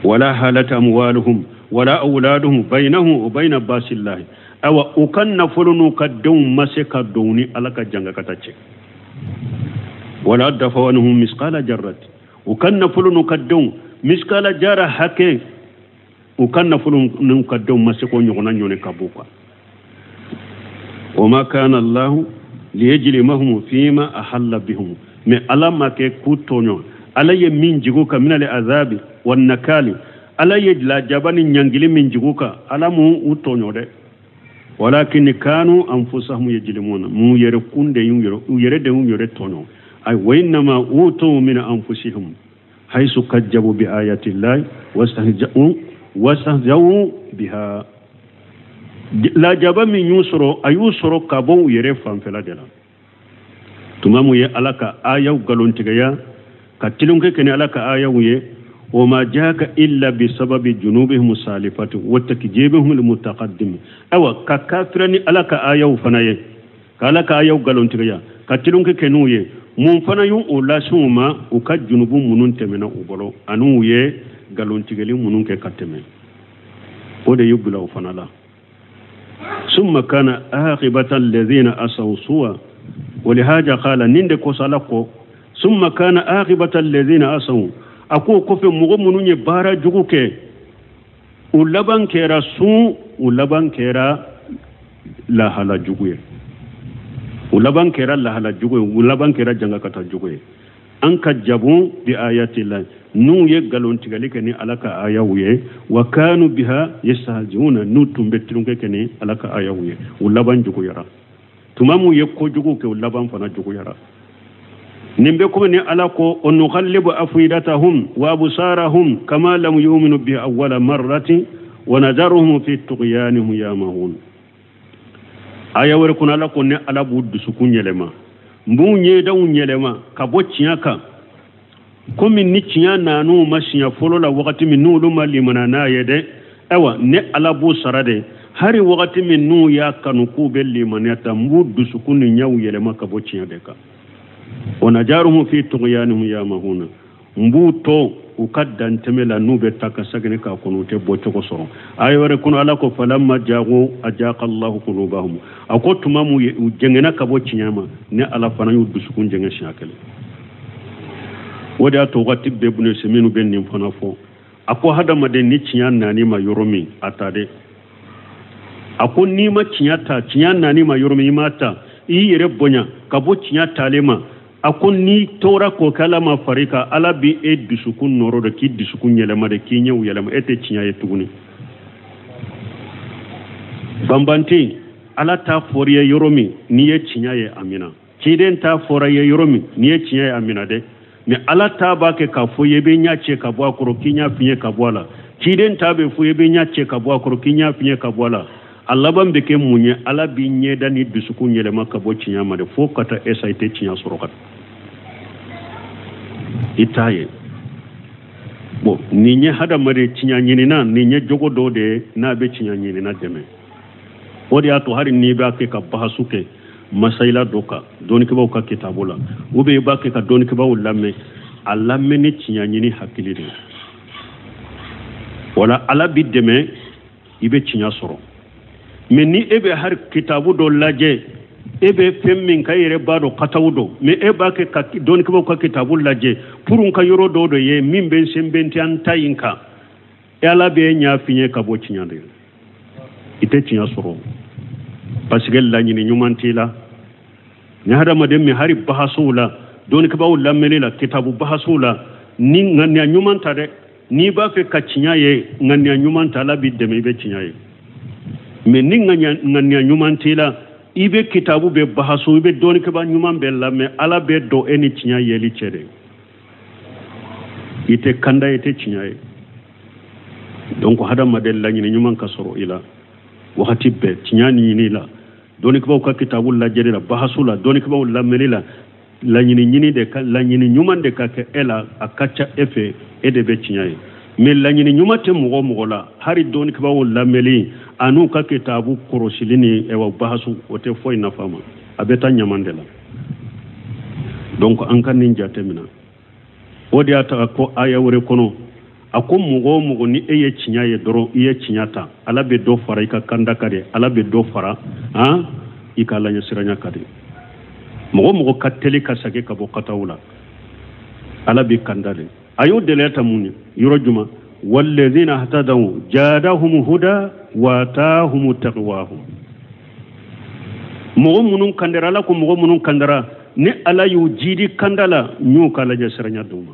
Wala halata amwaluhum wala awladuhum bainahum wa baina basillahi, awa u ka nafolo n'u ka denw ma se ka don ni ala ka jangakata cɛ. Wala dafawanuhum misqala jarrati, u ka nafolo n'u ka denw miskala jara hakɛ, u ka nafolo n'u ka denw ma se k'o ɲɔgɔnna ɲɔni ka b'u kan. Wama kana allahu liyajlimahum fima ahalla bihum, mais ala ma kɛ k'u tɔɲɔ. Ala ye min jigin u kan minal azabi wan nakali, ala ye lajaba ni ɲangili min jigin u kan, ala m'u u tɔɲɔ dɛ. Walakin kanu anfusahum yajlimuna, mu yɛrɛ kun de y'u yɛrɛ, u yɛrɛ de y'u yɛrɛ tɔɲɔ. Ay wa innama utu min anfusihim haythu kajjabu bi ayati llahi wastahza'u biha. Lajaba min y'u sɔrɔ, a y'u sɔrɔ ka bɔ u yɛrɛ fanfɛla de la. Tuma mun ye ala ka ayaw nkalontigɛya, ka tilenkɛ kɛ ni ala ka ayaw ye. Wa ma jaaka illa bi sababi junubihim salifati wa takjibihim almutaqaddim, awa ka kafira ni ala ka ayaw fana ye, ka ala ka ayaw nkalontigɛya, ka tilenkɛ kɛ n'u ye. Mun fana y'u o lase u ma, u ka junubu minnu tɛmɛna u bolo, ani u ye nkalontigɛli minnu kɛ ka tɛmɛ, o de y'u bila o fana la. Summa kana aqibata alladhina asaw suwa, walihaja qala, nin de kosɔn ala ko summa kana aqibata alladhina asaw, a ko kɔfɛ mɔgɔ minnu ye baara jugu kɛ, u laban kɛra sun, u laban kɛra lahala jugu ye, u laban kɛra lahala jugu ye, u laban kɛra jangakata jugu ye. An ka jabu bi ayati la, n'u ye nkalontigɛli kɛ ni ala ka ayaw ye. Wa kanu biha yastahzi'una, n'u tun bɛ tulonkɛ kɛ ni ala ka ayaw ye, u laban juguyara. Tuma mun ye kojugu kɛ, u laban fana juguyara. Nin bɛ komi ni ala ko o nuqallibu afidatahum wa absarahum kama lam yu'minu bi awwala marratin wa nadaruhum fi tughyanihim yamahun. Aya wɛrɛ kɔnɔ, ala ko ne ala b'u dusukun yɛlɛma, n b'u ɲɛdaw yɛlɛma ka bɔ tiɲɛ kan, komi ni tiɲɛ nan'u ma siɲɛ fɔlɔ la wagati min n'olu ma limana n'a ye dɛ, ayiwa ne ala b'u sara dɛ. Hari wagati min n'u y'a kanu k'u bɛ limaniya ta, n b'u dusukun ni ɲɛw yɛlɛma ka bɔ tiɲɛ de kan. Wa najaruhum fi tughyanihim yamahuna, n b'u to u ka dantɛmɛ la, n'u bɛ taa ka segin k'a kɔnɔ, u tɛ bɔ cogo sɔrɔ. Aya wɛrɛ kɔnɔ, ala ko falamma jagu ajaqa Allahu qulubahum, a ko tuma mun u jɛngɛnna ka bɔ tiɲɛ ma, ne ala fana y'u dusukun jɛngɛ siɲɛ kelen. O de y'a to wagati bɛɛ Ibn Usaymin bɛ nin fana fɔ. A ko hadamaden ni tiɲɛ nan'i ma yɔrɔ min, a ta dɛ. A ko n'i ma tiɲɛ ta, tiɲɛ nan'i ma yɔrɔ min, i m'a ta, i y'i yɛrɛ bonya ka bɔ tiɲɛ talen ma, A ko n'i tora k'o kɛ Ala ma far'i kan, Ala bɛ e dusukun nɔrɔ de, k'i dusukun yɛlɛma de, k'i ɲɛw yɛlɛma, e tɛ tiɲɛ ye tuguni. Banbante, Ala ta fɔr'i ye yɔrɔ min, n'i ye tiɲɛ ye a minɛ. Ciden ta fɔra i ye yɔrɔ min, n'i ye tiɲɛ ye a minɛ dɛ. Mais Ala ta b'a kɛ k'a fɔ i ye, i bɛ ɲɛ cɛ ka bɔ a kɔrɔ, k'i ɲɛ fiɲɛ ka bɔ a la. Ciden ta bɛ fɔ i ye, i bɛ ɲɛ cɛ ka bɔ a kɔrɔ, k'i ɲɛ fiɲɛ ka bɔ a la. A laban bɛ kɛ mun ye? Ala b'i ɲɛda ni dusukun yɛlɛma ka bɔ tiɲɛ ma de, fo ka taa e sa, i tɛ tiɲɛ sɔrɔ ka i t'a ye. Bon, nin ye hadamaden tiɲɛ ɲinina, nin ye jogo dɔ de ye n'a bɛ tiɲɛ ɲinina dɛmɛ. O de y'a to hali n'i b'a kɛ ka bahasu kɛ masayila dɔ kan dɔnnikɛbaaw ka kitabu la, ou bien i b'a kɛ ka dɔnnikɛbaaw lamɛn, a lamɛn ni tiɲɛ ɲini hakili de ye. Wala Ala b'i dɛmɛ, i bɛ tiɲɛ sɔrɔ. Mais ni e bɛ hali kitabu dɔ lajɛ, e bɛ fɛn min kan, e yɛrɛ b'a dɔn kataw dɔn, mais e b'a kɛ ka dɔnnikɛbaaw ka kitabu lajɛ pour n ka yɔrɔ dɔw de ye min bɛ n sɛnbɛntiya n ta in kan, e Ala bɛ e ɲɛ fiɲɛ ka bɔ tiɲɛ de, i tɛ tiɲɛ sɔrɔ parce que laɲini ɲuman t'i la. Ni hadamaden min hali bahasow la, dɔnnikɛbaaw lamɛnni la, kitabu bahasow la, ni ŋaniya ɲuman ta dɛ, n'i b'a fɛ ka tiɲɛ ye, ŋaniya ɲuman ta, Ala b'i dɛmɛ, i bɛ tiɲɛ ye. Mais ni ŋaniya ɲuman t'i la, i bɛ kitabu bɛ bahaso, i bɛ dɔnnikɛbaa ɲuman bɛɛ lamɛn, Ala bɛ dɔn e ni tiɲɛ yeli cɛ de. I tɛ kanda, i tɛ tiɲɛ ye. Donc hadamaden laɲini ɲuman ka sɔrɔ i la wagati bɛɛ, tiɲɛ ɲini la, dɔnnikɛbaaw ka kitabu lajɛli la, bahaso la, dɔnnikɛbaaw lamɛnni la, laɲini ɲini de ka, laɲini ɲuman de ka kɛ e la, a ka ca e fɛ, e de bɛ tiɲɛ ye. Mais laɲini ɲuman tɛ mɔgɔ o mɔgɔ la, hali dɔnnikɛbaaw lamɛnni an'u ka kitabu kɔrɔsili ni ɛwa bahasu, o tɛ foyi nafa ma, a bɛ taa ɲaman de la. Donc an ka nin jate minɛ. O de y'a ta ko aya wɛrɛ kɔnɔ, a ko mɔgɔ o mɔgɔ ni e ye tiɲɛ ye dɔrɔn, i ye tiɲɛ ta, Ala bɛ dɔ fara i ka kanda kan de, Ala bɛ dɔ fara han i ka laɲɛsiranya kan de. Mɔgɔ o mɔgɔ ka teli ka segin ka bɔ kataw la, Ala bɛ kanda de. A y'o deliya ta mun ye yɔrɔ jumɛn? Walladhina hatadaw jadahum huda wa atahum taqwahum. Mɔgɔ minnu kandara, Ala ko mɔgɔ minnu kandara, ni Ala y'u jidi kanda la, n y'u ka laɲɛsiranya d'u ma.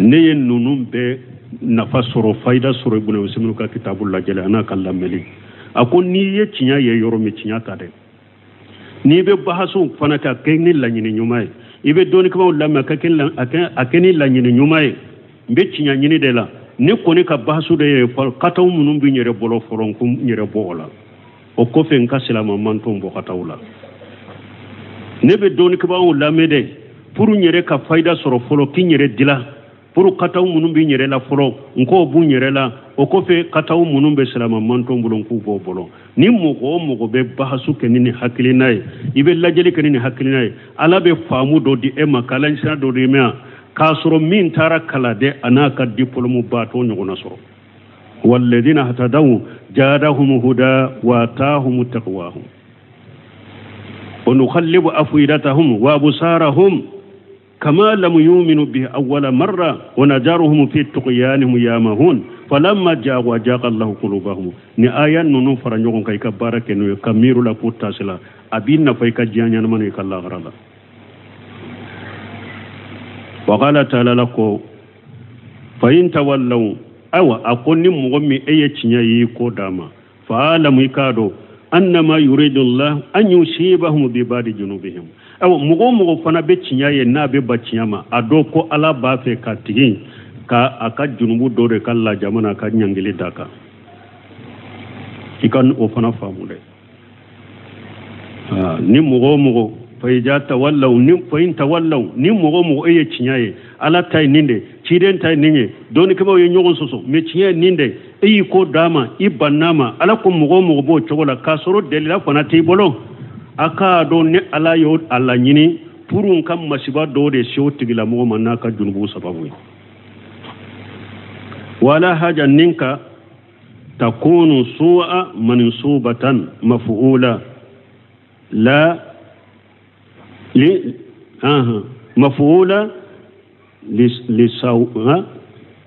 Ne ye ninnu bɛɛ nafa sɔrɔ, fayida sɔrɔ Ibn Usaymin ka kitabu lajɛli a n'a ka lamɛnni. A ko n'i ye tiɲɛ ye yɔrɔ min, tiɲɛ ta dɛ. N'i bɛ bahasow fana kɛ, a kɛ ni laɲini ɲuman ye. I bɛ dɔnnikɛbaaw lamɛn, a kɛ ni laɲini ɲuman ye. N bɛ tiɲɛ ɲini de la. Ne kɔni ka bahaso de ye kataw minnu bɛ n yɛrɛ bolo fɔlɔ, n ko n yɛrɛ bɔ o la. O kɔfɛ n ka silama mantɔn bɔ kataw la. Ne bɛ dɔnnikɛbaaw lamɛn dɛ pour n yɛrɛ ka fayida sɔrɔ fɔlɔ, k'i n yɛrɛ dilan. Pour kataw minnu bɛ n yɛrɛ la fɔlɔ, n k'o b'u n yɛrɛ la. O kɔfɛ kataw minnu bɛ silama mantɔn bolo, n k'u b'o bolo. Ni mɔgɔ o mɔgɔ bɛ bahasu kɛ ni nin hakilina ye, i bɛ lajɛli kɛ ni nin hakilina ye, Ala bɛ faamu dɔ di e ma, kalan sira dɔ di e ma, k'a sɔrɔ min taara kalan dɛ, a n'a ka diplôme ba t'o ɲɔgɔnna sɔrɔ. Walladhina hatadaw jadahum huda wa atahum taqwahum wa nukhallibu afidatahum wa absarahum kama lam yuminu bihi awwala marra wa najaruhum fi tughyanihim yamahun falamma jaagu ajaga Allahu qulubahum. Ni aya ninnu fara ɲɔgɔn kan, i ka baara kɛ n'o ye, ka miiri la k'o taasi la, a b'i nafa i ka diɲɛ ɲɛnama n'i ka lahara la. Wa qala ta'ala la ko fa in tawallaw, ayiwa a ko ni mɔgɔ min e ye tiɲɛ ye i ko d'a ma, fa alamu i k'a dɔn annama yuridu Allah an yusibahum bi ba'di junubihim. Ayiwa mɔgɔ o mɔgɔ fana bɛ tiɲɛ ye n'a bɛ ba tiɲɛ ma, a dɔn ko Ala b'a fɛ ka tigi ka a ka junubu dɔ de ka lajama n'a ka ɲangili d'a kan. I ka o fana faamu dɛ. Ni mɔgɔ o mɔgɔ fa ija tawallaw, ni fa in tawallaw, ni mɔgɔ o mɔgɔ e ye tiɲɛ ye, Ala ta ye nin de, ciden ta ye nin ye, dɔnnikɛbaaw ye ɲɔgɔn sɔsɔ, mais tiɲɛ ye nin de, e y'i ko d'a ma, i bann'a ma, Ala ko mɔgɔ o mɔgɔ b'o cogo la, k'a sɔrɔ delila fana t'i bolo, a k'a dɔn ni Ala y'o a laɲini pour n ka masiba dɔw de se o tigilamɔgɔ ma n'a ka junubu sababu ye. Wala haja ninka takunu su'a mansubatan maf'ula la li maf'ula li li sawa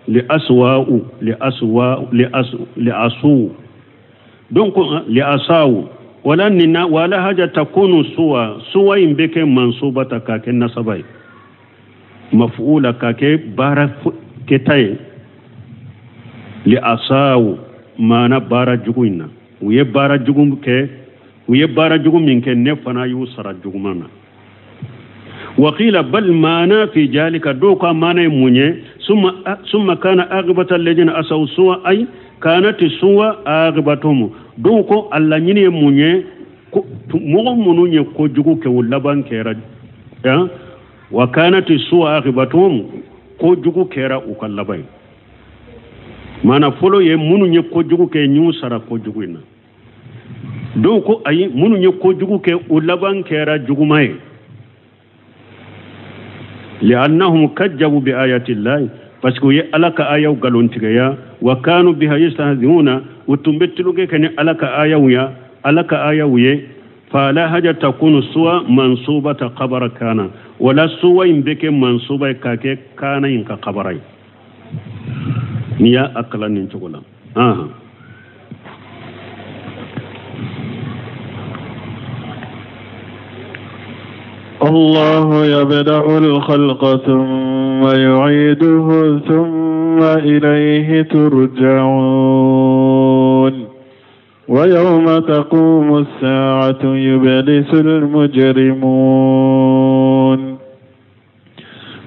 li aswa'u li aswa li as li asu donc li asau Wala nina wala haja takunu suwa suwa in bɛ kɛ mansubata k'a kɛ nasaba ye mafuula k'a kɛ baara kɛta ye li asawu maana baara jugu in na u ye baara jugu kɛ u ye baara jugu min kɛ ne fana y'u sara juguman na. Wakila bal maana fi jalika dɔw ka maana ye mun ye summa kana aqibata alladhina asaw suwa ay kanati suwa aqibatuhum dɔw ko a laɲini ye mun ye mɔgɔ minnu ye kojugu kɛ o laban kɛra wa kanati suwa aqibatuhum kojugu kɛra u ka laban ye maana fɔlɔ ye minnu ye kojugu kɛ n y'u sara kojugu in na dɔw ko ayi minnu ye kojugu kɛ o laban kɛra juguman ye li'annahum kajjabu bi ayati llahi parce que u ye ala ka ayaw nkalontigiya wa kanu biha yastahzi'una u tun bɛ tulonkɛ kɛ ni ala ka ayaw ya ala ka ayaw ye fala haja takunu suwa mansubata kabara kana wala suwa in bɛ kɛ mansuba ye k'a kɛ kana in ka kabara ye n'i y'a kalan nin cogo la. الله يبدأ الخلق ثم يعيده ثم إليه ترجعون ويوم تقوم الساعة يبلس المجرمون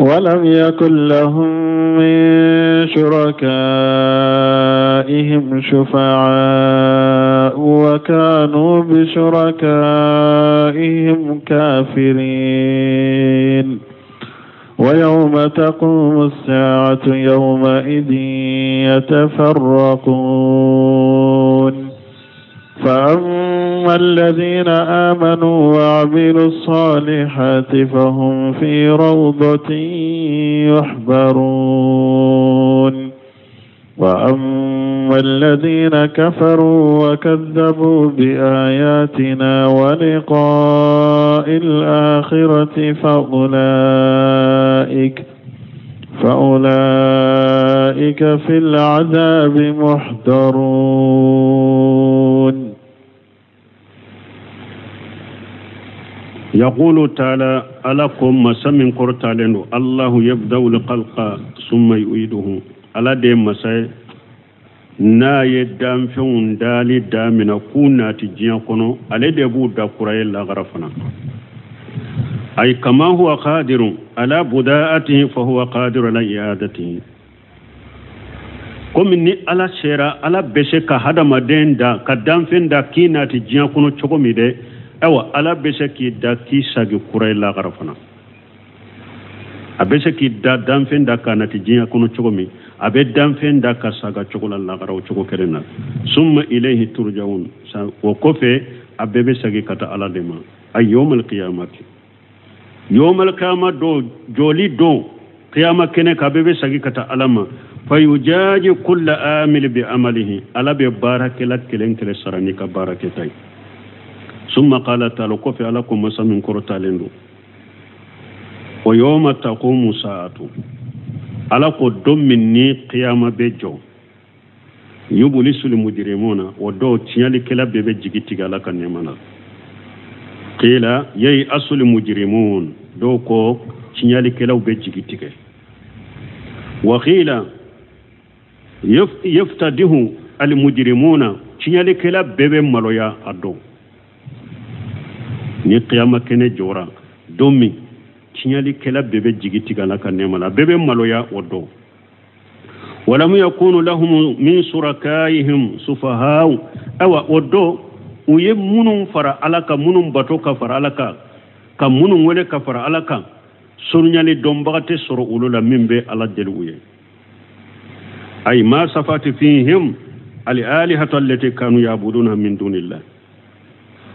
ولم يكن لهم من شركائهم شفعاء وكانوا بشركائهم كافرين ويوم تقوم الساعة يومئذ يتفرقون فأما الذين آمنوا وعملوا الصالحات فهم في روضة يحبرون وأما الذين كفروا وكذبوا بآياتنا ولقاء الآخرة فأولئك في العذاب محضرون. يقول تعالى ألكم مسمن قرتالين الله يبدأ الخلق ثم يعيده ala de masa ye n'a ye danfɛnw dali daminɛ k'u nati diɲɛ kɔnɔ ale de b'u da kura ye lagara fana ay kama huwa qadirun ala buda'atihi fa huwa qadirun ala i'adatihi komi ni ala sera ala bɛ se ka hadamaden da ka danfɛn da k'i nati diɲɛ kɔnɔ cogo min dɛ ayiwa ala bɛ se k'i da k'i sagi kura ye lagara fana a bɛ se k'i da danfɛn da k'a nati diɲɛ kɔnɔ cogo min a bɛ danfɛn da ka saga cogo la lagara o cogo kelen na summa ilayhi turja'un o kɔfɛ a bɛɛ bɛ segin ka taa ala de ma a yawmal qiyamati yawmal qiyama don jɔli don qiyama kɛnɛ kan a bɛɛ bɛ segin ka taa ala ma fayujaji kulla amil bi amalihi ala bɛ baarakɛla kelen kelen sara n'i ka baarakɛta ye summa qala ta'ala kɔfɛ ala ko masa min kɔrɔtalen don wa yawma taqumu sa'atu ala ko don min ni qiyama bɛ jɔ yublisul mujrimuna o dɔw tiɲɛlikɛla bɛɛ bɛ jigi tigɛ ala ka nɛɛma na qila yai'asul mujrimun dɔw ko tiɲɛlikɛlaw bɛ jigi tigɛ wa qila yaftadihu al mujrimuna tiɲɛlikɛla bɛɛ bɛ maloya a don ni qiyama kɛnɛ jɔra don min tiɲɛlikɛla bɛɛ bɛ jigi tigɛ ala ka nɛɛma la bɛɛ bɛ maloya o don walam yakunu lahum min surakaihim sufahaw awa o don u ye minnu fara ala kan minnu bato ka fara ala kan ka minnu wele ka fara ala kan surunyali dɔnbaga tɛ sɔrɔ olu la min bɛ ala deli u ye ay ma safati fihim al alihatu allati kanu yabuduna min dunillah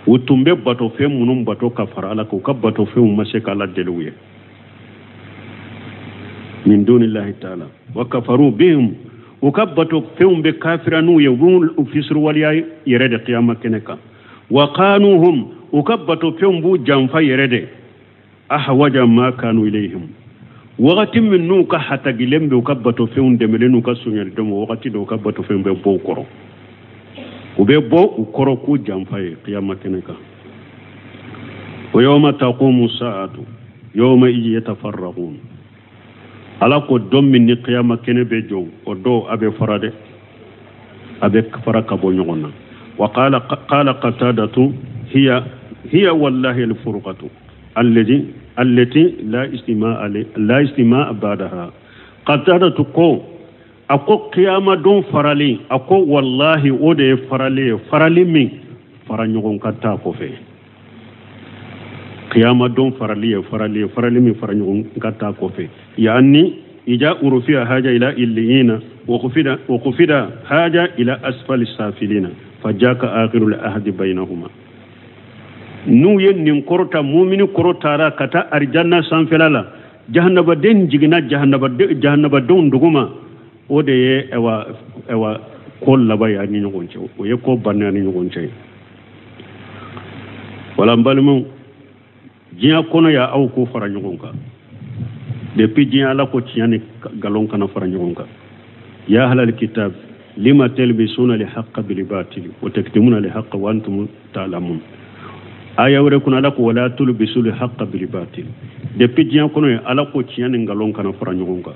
u tun bɛ batofɛn minnu bato ka fara ala kan u ka batofɛnw ma se k'ala deli u ye min dunillahi ta'ala wa kafaru bihim u ka batofɛnw bɛ kafira n'u ye u b'u fisiriwaleya yɛrɛ de kiyama kɛnɛ kan wa kanuhum u ka batofɛnw b'u janfa yɛrɛ de ahwaja ma kanu ilayhim wagati min n'u ka hatagilen bɛ u ka batofɛnw dɛmɛlen n'u ka sonyali dɔn wagati dɔ u ka batofɛnw bɛ bɔ u kɔrɔ. U bɛ bɔ u kɔrɔ k'u janfa ye kiyama kɛnɛ kan. Wa yawma taqumu sa'atu yawma idin yatafarraqun. Ala ko don min ni kiyama kɛnɛ bɛ jɔ, o don a bɛ fara dɛ, a bɛ fara ka bɔ ɲɔgɔn na. Wa qala qala Qatadatu hiya hiya wallahi al-furqatu allati la istima'a la istima'a ba'daha. Qatadatu ko a ko kiyama don farali, a ko wallahi o de ye farali ye, farali min fara ɲɔgɔn kan t'a kɔfɛ. Kiyama don farali ye farali ye, farali min fara ɲɔgɔn kan t'a kɔfɛ. Yani ija urufiya haja ila illiyina wa khufida haja ila asfali safilina fajaka akhirul ahdi bainahuma. N'u ye nin kɔrɔta, mumini kɔrɔtara ka taa arijanna sanfɛla la, jahannabaden jiginna jahannabadenw duguma, o de ye ɛwa ko laban ye an ni ɲɔgɔn cɛ, o ye ko bannen an ni ɲɔgɔn cɛ. Wala n balimaw, diɲɛ kɔnɔ ya aw ko fara ɲɔgɔn kan. Depuis diɲɛ Ala ko tiɲɛ ni nkalon kana fara ɲɔgɔn kan. Ya ahlal kitab lima talbisuna al-haqqa bil batili wa taktumuna al-haqqa wa antum ta'lamun. Aya wɛrɛ kɔnɔ Ala ko wala tulbisu al-haqqa bil batil. Depuis diɲɛ kɔnɔ ya Ala ko tiɲɛ ni nkalon kana fara ɲɔgɔn kan.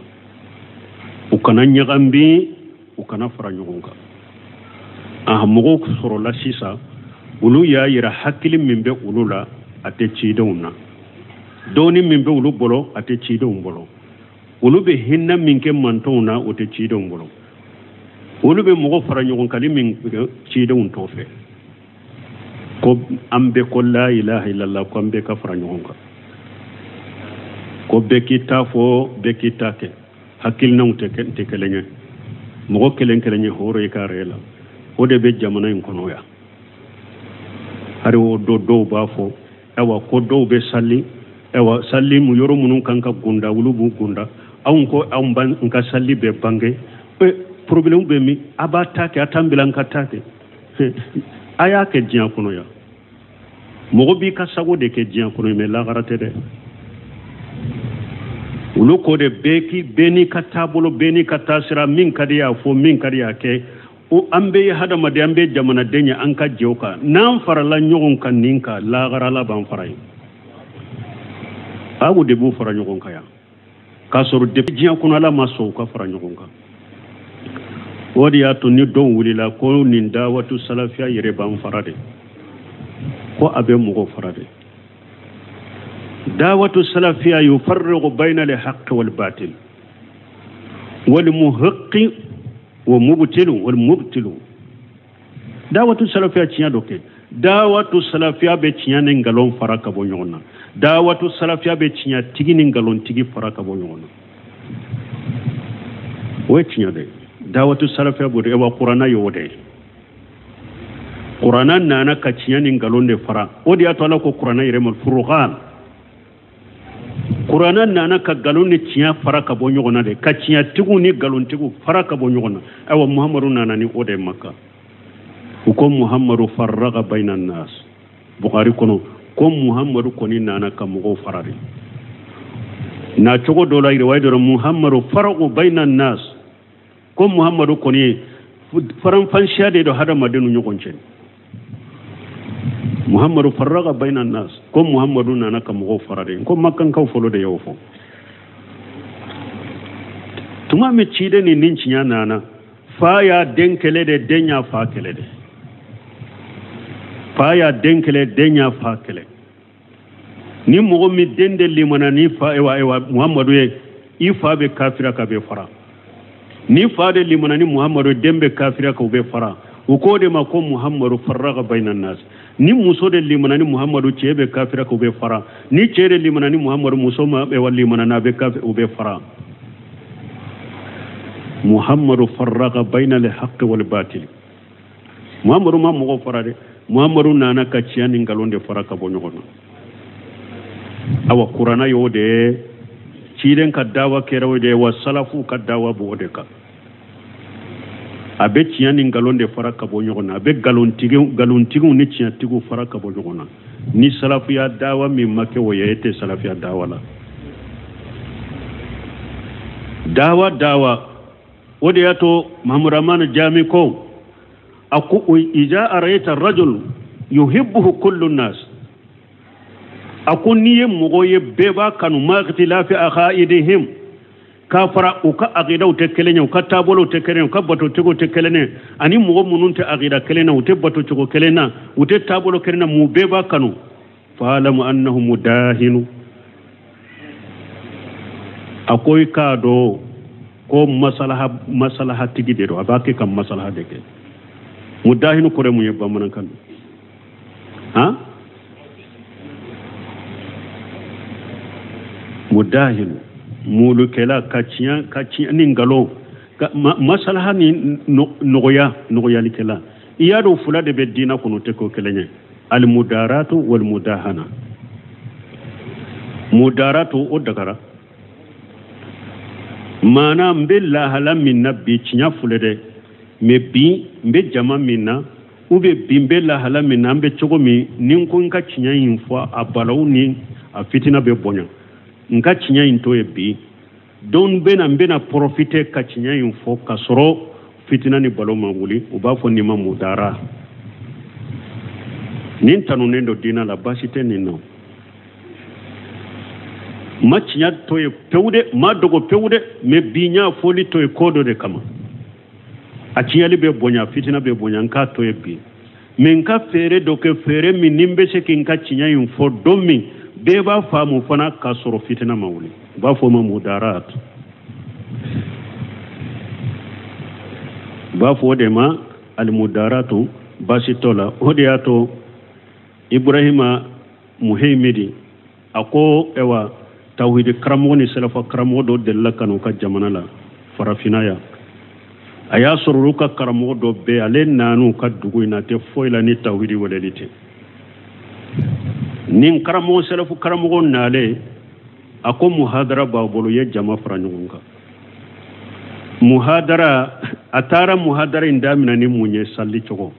U kana ɲagambi, u kana fara ɲɔgɔn kan. A mɔgɔw sɔrɔla sisan, olu y'a yira hakili min bɛ olu la a tɛ cidenw na, dɔɔni min bɛ olu bolo a tɛ cidenw bolo, olu bɛ hinɛ min kɛ mantɔnw na o tɛ cidenw bolo, olu bɛ mɔgɔ fara ɲɔgɔn kan min kɛ cidenw tɔ fɛ. Ko an bɛ ko la ilaha illallah, ko an bɛɛ ka fara ɲɔgɔn kan, ko bɛɛ k'i ta fɔ, bɛɛ k'i ta kɛ, hakilinaw tɛ kelen ye, mɔgɔ kelen kelen ye hɔrɔn ye ka yɛrɛ la. O de bɛ jamana in kɔnɔ yan. Hali o dɔ dɔw b'a fɔ ayiwa ko dɔw bɛ sali, ayiwa sali mu yɔrɔ minnu kan ka gunda olu b'u gunda, anw ko anw b'an ka sali bɛɛ bange. Problème bɛ min? A b'a ta kɛ, a t'an bila an ka ta kɛ. A y'a kɛ diɲɛ kɔnɔ yan. Mɔgɔ b'i ka sago de kɛ diɲɛ kɔnɔ, mɛ lahara tɛ dɛ. Olu ko de bɛɛ k'i bɛɛ n'i ka taabolo, bɛɛ n'i ka taasira, min ka di y'a fɔ, min ka di y'a kɛ. O an bɛɛ ye hadamaden, an bɛɛ ye jamanaden ye, an ka jɛ o kan. N'an farala ɲɔgɔn kan nin kan, lahara la b'an fara yen. Aw de b'u fara ɲɔgɔn kan yan, k'a sɔrɔ depuis diɲɛ kɔnɔ Ala ma sɔn u ka fara ɲɔgɔn kan. O de y'a to ni dɔw wulila ko nin dawatu salafiya yɛrɛ b'an fara de, ko a bɛ mɔgɔ fara de. Dawatu salafiya yufarriqu bayna al-haqqi wal batil wal muhiqqi wa mubtilu wal mubtilu. Dawatu salafiya tiɲɛ dɔ kɛ. Dawatu salafiya bɛ tiɲɛ ni nkalon fara ka bɔ ɲɔgɔn na. Dawatu salafiya bɛ tiɲɛ tigi ni nkalontigi fara ka bɔ ɲɔgɔn na. O ye tiɲɛ de ye. Dawatu salafiya b'o de ye wa kuranna y'o de ye. Kuranna nana ka tiɲɛ ni nkalon de fara. O de y'a to Ala ko kuranna yɛrɛ ma furukan. Kuranna nana ka nkalon ni tiɲɛ fara ka bɔ ɲɔgɔn na de, ka tiɲɛtigiw ni nkalontigiw fara ka bɔ ɲɔgɔn na. Ayiwa Muhamadu nana ni o de ye Maka. U ko Muhamadu farraga bayna nas. Bukhari kɔnɔ ko Muhamadu kɔni nana ka mɔgɔw fara de. Na cogo dɔ la riwaya dɔ la Muhamadu faragu bayna nas. Ko Muhamadu kɔni ye faranfansiya de don hadamadenw ni ɲɔgɔn cɛ. Muhamadu farraga bayna nas. Ko Muhamadu nana ka mɔgɔw fara de. Ko makankaw fɔlɔ de y'o fɔ. Tuma min ciden ni nin tiɲɛ nana, fa y'a den kɛlɛ de, den y'a fa kɛlɛ de. Fa y'a den kɛlɛ, den y'a fa kɛlɛ. Ni mɔgɔ min den de limana ni fa ewa Muhamadu ye, i fa bɛ kafira ka bɛ fara. Ni fa de limana ni Muhamadu den bɛ kafira ka u bɛ fara. U k'o de ma ko Muhamadu farraga bayna nas. Ni muso de limana ni Muhamadu cɛ bɛ kafira ka u bɛ fara. Ni cɛ de limana ni Muhamadu muso ma ewa limana n'a bɛ kafira u bɛ fara. Muhamadu farraga bayna al-haqqi wal batil. Muhamadu ma mɔgɔ fara dɛ. Muhamadu nana ka tiɲɛ ni nkalon de fara ka bɔ ɲɔgɔn na. Awa kuranna y'o de ye, ciden ka dawa kɛra o de ye, wa salafu ka dawa b'o de kan. A bɛ tiɲɛ ni nkalon de fara ka bɔ ɲɔgɔn na, a bɛ nkalontigiw ni tiɲɛtigiw fara ka bɔ ɲɔgɔn na. Ni salafiya dawa min ma kɛ o ye, e tɛ salafiya dawa la. Dawa o de y'a to Mahamadu Amanu Jami ko A ko iza araita rajul yuhibbuhu kullu nas, a ko n'i ye mɔgɔ ye bɛɛ b'a kanu, ma ikhtilafi aqaidihim, k'a fara u ka aqidaw tɛ kelen ye, u ka taabolow tɛ kelen ye, u ka batocogo tɛ kelen ye, ani mɔgɔ minnu tɛ aqida kelen na, u tɛ batocogo kelen na, u tɛ taabolo kelen na, mun bɛɛ b'a kanu. Fa'lamu annahu mudahinu, a ko i k'a dɔn ko masalaha tigi de don, a b'a kɛ ka masalaha de kɛ. Mudahinu kɔrɔ mun ye bamanankan na? Han, mudahinu mulukɛla, ka tiɲɛ ni nkalon, masalaha ni nɔgɔyalikɛla. I y'a dɔn fila de bɛ diinɛ kɔnɔ, tɛ ko kelen ye, almudaratu walmudahana. Mudaratu o dagara, maana n bɛ lahala min na bi, tiɲɛ filɛ dɛ, mɛ bi n bɛ jama min na, ou bien bi n bɛ lahala min na, an bɛ cogo min, ni n ko n ka tiɲɛ in fɔ, a balawu ni a fitina bɛ bonya, n ka tiɲɛ in to yen bi. Don bɛna n bɛna profiter ka tiɲɛ in fɔ ka sɔrɔ fitina ni balo ma wuli, u b'a fɔ nin ma mudara. Nin tanunen don diinɛ la, baasi tɛ nin na. Ma tiɲɛ to yen pewu dɛ, ma dogo pewu dɛ, mɛ bi n y'a fɔli to yen ko dɔ de kama. A tiɲɛli bɛ bonya, fitina bɛ bonya, n k'a to yen bi. Mɛ n ka feere dɔ kɛ, feere min ni n bɛ se k'i ka tiɲɛ in fɔ don min bɛɛ b'a faamu fana k'a sɔrɔ fitina ma wuli, u b'a fɔ o ma mudarat. U b'a fɔ o de ma alimudaratu, baasi t'o la. O de y'a to Ibrahima Muhaimidi a ko ewa tawhidi karamɔgɔ ni salafa karamɔgɔ dɔ delila ka n'u ka jamana la farafinna yan. A y'a sɔrɔ olu ka karamɔgɔ dɔ bɛ ale nan'u ka dugu in na, a tɛ foyi la ni tawhidi weleli tɛ. Nin karamɔgɔ salafu karamɔgɔ nalen, a ko muhadara b'a bolo, ye jama fara ɲɔgɔn kan. Muhadara, a taara muhadara in daminɛ ni mun ye? Sali cogo.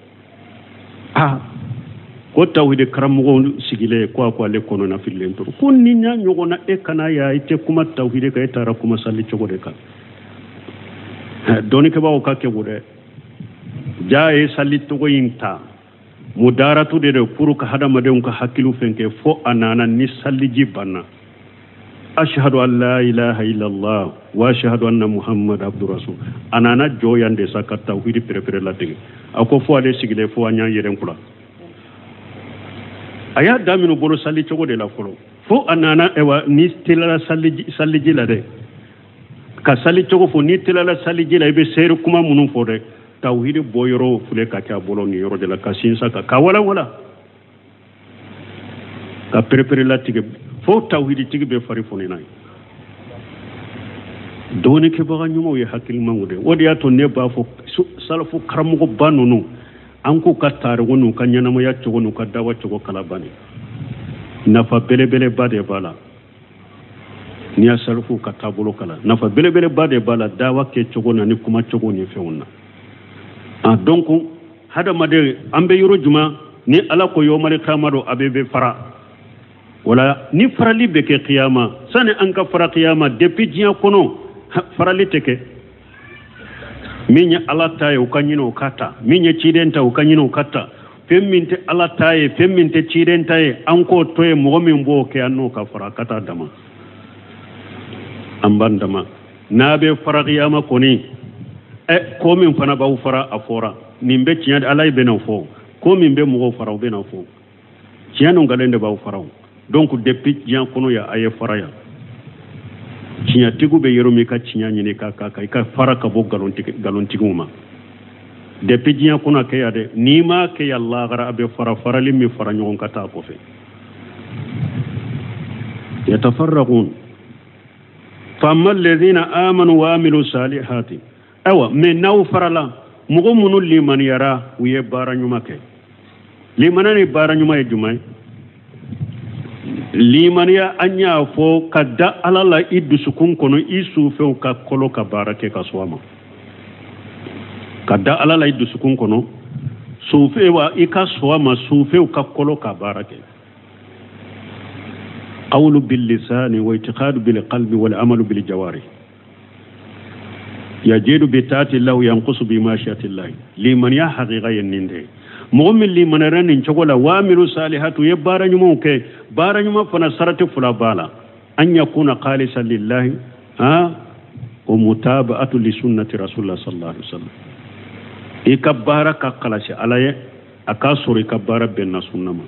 Ah, ko tawhidi karamɔgɔw sigilen ko a ko ale kɔnɔna fililen tora, ko ni ɲa ɲɔgɔn na e kana ya, i tɛ kuma tawhidi kan, e taara kuma sali cogo de kan. Dɔnnikɛbaaw ka kɛ o dɛ, ja ye sali cogo in ta mudaratu de don pour ka hadamadenw ka hakiliw fɛn kɛ, fo a nana ni saliji banna, ashhadu an la ilaha illallah wa ashhadu anna muhammad abdu rasul. A nana jɔ yan de sa ka tawhidi perepere latigɛ. A ko fo ale sigilen fo an y'an yɛrɛ kula. A y'a daminɛ bolo sali cogo de la fɔlɔ, fo a nana ewa ni telala saliji la dɛ, ka sali cogo fɔ, ni telala saliji la i bɛ seere kuma minnu fɔ dɛ, tawhidi bɔ yɔrɔ filɛ ka kɛ a bolo nin yɔrɔ de la, ka sinsa ka wala wala ka perepere latigɛ, fo tawhidi tigi bɛ fari foni n'a ye. Dɔnnikɛbaga ɲumanw ye hakilimaw de. O de y'a to ne b'a fɔ salafu karamɔgɔba ninnu, an k'u ka tariku n'u ka ɲɛnamaya cogo n'u ka dawa cogo kalabani, nafa belebeleba de b'a la. N'i y'a salafu ka taabolo kalan, nafa belebeleba de b'a la dawa kɛ cogo na ni kuma cogo ni fɛnw na. Ah, donc hadamaden an bɛ yɔrɔ jumɛn ni Ala ko yomali kiyama don, a bɛ fara. Wala ni farali bɛ kɛ kiyama, sani an ka fara kiyama, depuis diɲɛ kɔnɔ farali tɛ kɛ. Min ye Ala ta ye u ka ɲini o ka ta, min ye ciden ta u ka ɲini o ka ta, fɛn min tɛ Ala ta ye, fɛn min tɛ ciden ta ye, an k'o to yen, mɔgɔ min b'o kɛ an n'o ka fara ka taa dama, an b'an dama. N'a bɛ fara kiyama kɔni, ko min fana b'aw fara a fɔra, nin bɛ tiɲɛ Ala ye bɛna fɔ, ko min bɛ mɔgɔw fara u bɛna fɔ, tiɲɛ n'u nkalon de b'aw fara o. Donc depuis diɲɛ kɔnɔ yan a ye fara yan, tiɲɛtigiw bɛ yɔrɔ min, ka tiɲɛ ɲini ka i ka fara ka bɔ nkalontigiw ma. Depuis diɲɛ kɔnɔ kɛ yan dɛ, n'i m'a kɛ yan lahara a bɛ fara farali min fara ɲɔgɔn ka taa kɔfɛ. Yatafarraqun fa amma alladhina amanu wa amilu salihati. Ayiwa, mɛ n'aw farala, mɔgɔ minnu limaniyara u ye baara ɲuman kɛ. Limaniya ni baara ɲuman ye jumɛn ye? Limaniya an y'a fɔ ka da Ala la i dusukun kɔnɔ, i sufɛnw ka kɔlɔ ka baara kɛ ka sɔn a ma. Ka da Ala la i dusukun kɔnɔ, sufɛ wa i ka sɔn a ma, sufɛnw ka kɔlɔ ka baara kɛ. Qawlu bil lisani wa i'tiqadu bil qalbi wal amalu bil jawari. Yajidu bi taati llahi yanqusu bi mashiyati llahi. Limaniya haqiqa ye nin de ye. Mɔgɔ min limaniyara nin cogo la, wa amilu salihatu, ye baara ɲumanw kɛ. Baara ɲuman fana sarati fila b'a la: an yakuna khalisan lillahi ha wa mutaba'atu li sunnati rasulillah sallallahu alaihi wasallam. I ka baara ka kalasi Ala ye, a k'a sɔrɔ i ka baara bɛnna sunna ma.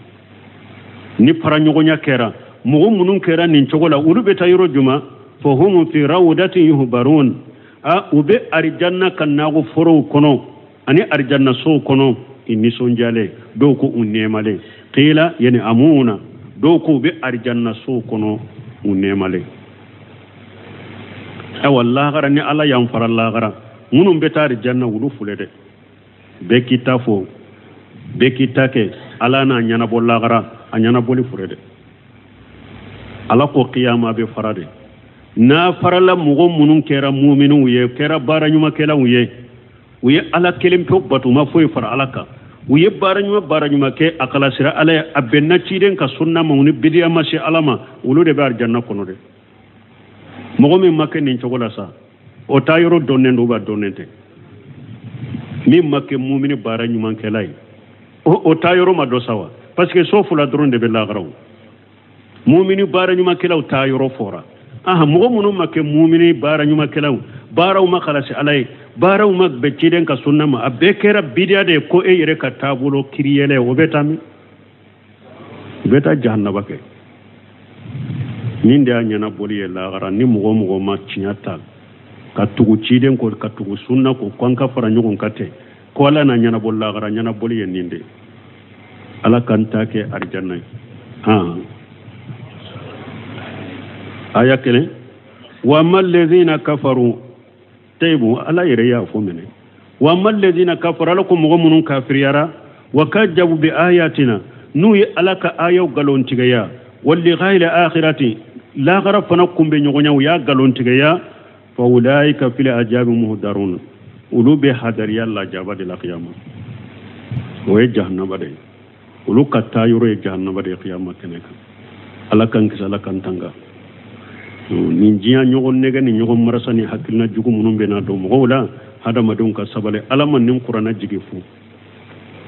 Ni fara ɲɔgɔnya kɛra, mɔgɔ minnu kɛra nin cogo la, olu bɛ taa yɔrɔ jumɛn? Fa hum fi rawdatin yuhbarun. A u bɛ arijanna ka nago forow kɔnɔ ani arijanna sow kɔnɔ, i nisɔndiyalen. Dɔw ko u nɛɛmalen. Qila yani amuna. Dɔw ko u bɛ arijanna sow kɔnɔ, u nɛɛmalen. Ayiwa, lahara ni Ala y'an fara lahara, minnu bɛ taa arijanna, olu filɛ dɛ. Bɛɛ k'i ta fɔ, bɛɛ k'i ta kɛ, Ala n'a ɲɛnabɔ lahara, a ɲɛnabɔli filɛ dɛ. Ala ko kiyama bɛ fara de. N'a farala, mɔgɔ minnu kɛra muminiw ye, kɛra baara ɲumankɛlaw ye, u ye Ala kelen pewu bato, u ma foyi fara Ala kan, u ye baara ɲuman baara ɲuman kɛ, a kalasira Ala ye, a bɛnna ciden ka sunna ma, u ni bidiya ma se Ala ma, olu de bɛ arijanna kɔnɔ dɛ. Mɔgɔ min ma kɛ nin cogo la sa, o taa yɔrɔ dɔnnen don, ba dɔnnen tɛ. Min ma kɛ mumini baara ɲumankɛla ye, o taa yɔrɔ ma dɔ sa wa? Parce que so fila dɔrɔn de bɛ lahara. O mumini baara ɲumankɛlaw taa yɔrɔ fɔra. Aha, mɔgɔ minnu ma kɛ mumini baara ɲumankɛlaw, baaraw ma kalasi Ala ye, baaraw ma bɛn ciden ka sunna ma, a bɛɛ kɛra bidiya de ye, ko e yɛrɛ ka taabolo kiriyɛlɛ, o bɛ taa min? O bɛ taa jahannaba kɛ. Nin de y'a ɲɛnabɔli ye lahara. Ni mɔgɔ o mɔgɔ ma tiɲɛ ta ka tugu ciden kɔ, ka tugu sunna kɔ, ko an ka fara ɲɔgɔn kan ten, ko Ala n'a ɲɛnabɔ lahara, ɲɛnabɔli ye nin de ye. Ala k'an ta kɛ arijanna ye. Han, aya kelen: wa amma alladhina kafaru. Tayibu, Ala yɛrɛ y'a fɔ minɛ: wa amma alladhina kafaru. Ala ko mɔgɔ minnu kafiriyara, wa kajjabu bi ayatina, n'u ye Ala ka ayaw galontigɛya, wa liqa'il akhirati, lahara fana kunbɛ ɲɔgɔnya, u y'a galontigɛya, fa ulaika fil ajabi muhdarun. Olu bɛ hadariya lajaba de la kiyama, o ye jahannaba de ye. Olu ka taa yɔrɔ ye jahannaba de ye kiyama kɛnɛ kan. Ala k'an kisi, Ala k'an tanga nin diɲɛ ɲɔgɔn nɛgɛ ni ɲɔgɔn marasa ni hakilina jugu minnu bɛ na don mɔgɔw la. Hadamadenw ka sabali. Ala ma nin kuranna jigi fu.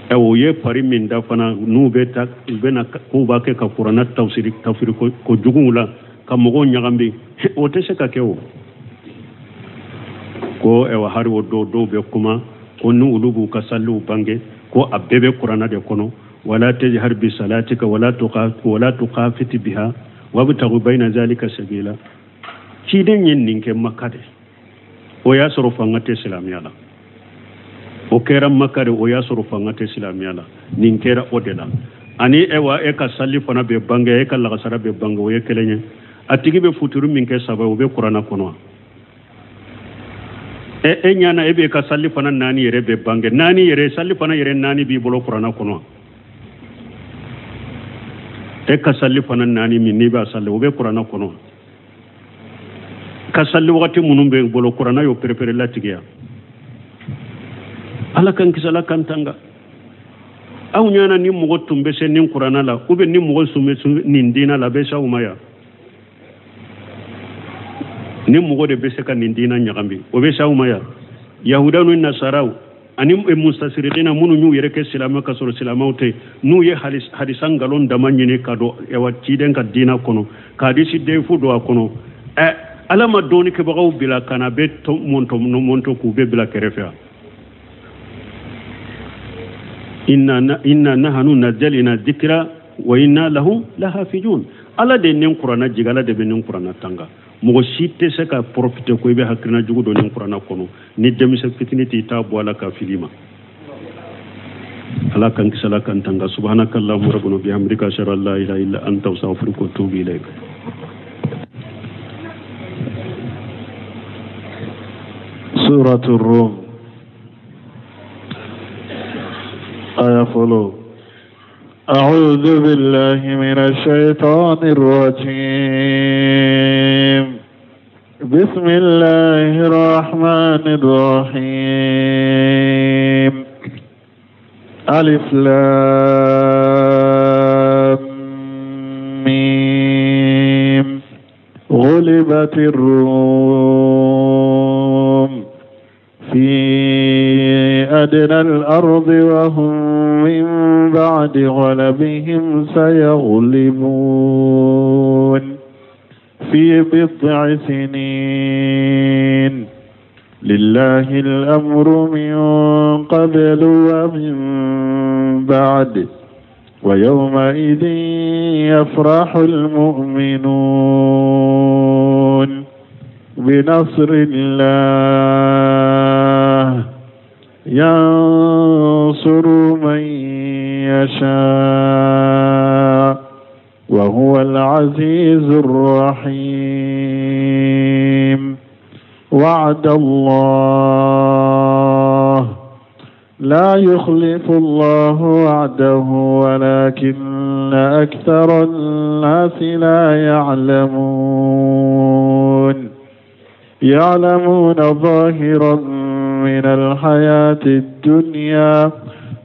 Ɛ, o ye pari min da fana, n'u bɛ taa, u bɛ na k'u b'a kɛ ka kuranna tafsiri tafsiri ko juguw la ka mɔgɔw ɲagami, o tɛ se ka kɛ. O ko ɛwa, hari o dɔw bɛ kuma ko ni olu b'u ka saliw bange, ko a bɛɛ bɛ kuranna de kɔnɔ: wala tajhar bi salatika wala tuqafiti biha wabtaghi bayna zalika sabila. Ciden ye nin kɛ Maka de, o y'a sɔrɔ fanga tɛ silamɛya la. O kɛra Maka de, o y'a sɔrɔ fanga tɛ silamɛya la. Nin kɛra o de la. Ani ewa, e ka sali fana bɛ bange, e ka lagasara bɛ bange, o ye kelen ye. A tigi bɛ futuru min kɛ saba, o bɛ kuranna kɔnɔ. E ɲana, e bɛ ka sali fana naani yɛrɛ bɛ bange, naani yɛrɛ, sali fana yɛrɛ naani b'i bolo kuranna kɔnɔ. E ka sali fana naani min n'i b'a sali, o bɛ kuranna kɔnɔ. Ka sali wagati minnu bɛ bolo, kuranna y'o perepere latigiya. Ala k'an kisi, Ala k'an tanga. Aw ɲana, ni mɔgɔ tun bɛ se nin kuranna la, ou bien ni mɔgɔ tun bɛ se nin diinɛ la, a bɛ se aw ma yan. Ni mɔgɔ de bɛ se ka nin diinɛ ɲagami, o bɛ se aw ma yan. Yahudaw ni nasaraw ani mustasirikina minnu y'u yɛrɛ kɛ silamɛ ka sɔrɔ silamɛw tɛ, n'u ye hadisa nkalon dama ɲini ka don ɛwa ciden ka diinɛ kɔnɔ, ka hadisi denfu don a kɔnɔ, ɛ, Ala ma dɔɔnikɛbagaw bila ka na bɛ mɔntɔ mɔntɔ k'u bɛ bila kɛrɛfɛ yan. Inna nahanu nazzalna dhikra wa inna lahu lahafizun. Ala de nin kuranna jigi, Ala de bɛ nin kuranna tanga. Mɔgɔ si tɛ se ka profiter ko i bɛ hakilina jugu don nin kuranna kɔnɔ. Ni denmisɛn fitinin t'i t'a bɔ a la ka fili ma. Ala k'an kisi, Ala k'an tanga. Subhanaka allahumma rabbana bihamdika, ashhadu an la ilaha illa anta, astaghfiruka wa atubu ilayk. سورة الروم، آية فلو. أعوذ بالله من الشيطان الرجيم. بسم الله الرحمن الرحيم. ألف لام ميم، غلبت الروم. أدنى الأرض وهم من بعد غلبهم سيغلبون في بضع سنين لله الأمر من قبل ومن بعد ويومئذ يفرح المؤمنون بنصر الله ينصر من يشاء وهو العزيز الرحيم وعد الله لا يخلف الله وعده ولكن أكثر الناس لا يعلمون يعلمون ظاهرا من الحياة الدنيا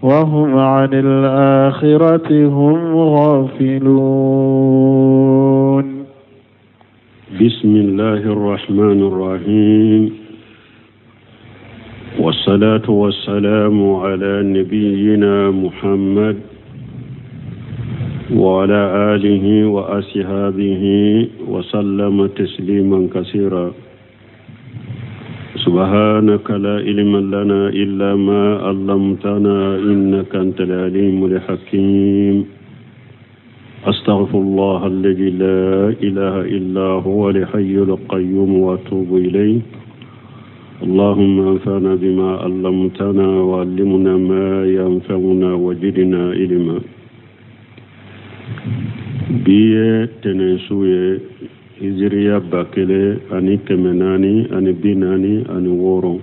وهم عن الآخرة هم غافلون. بسم الله الرحمن الرحيم، والصلاة والسلام على نبينا محمد وعلى آله وأصحابه وسلم تسليما كثيرا. سبحانك لا علم لنا إلا ما علمتنا إنك أنت العليم الحكيم. أستغفر الله الذي لا إله إلا هو الحي القيوم وأتوب إليه. اللهم انفعنا بما علمتنا وعلمنا ما ينفعنا وزدنا علما. Bi ye tɛnɛnsu ye, hijiriya 1446,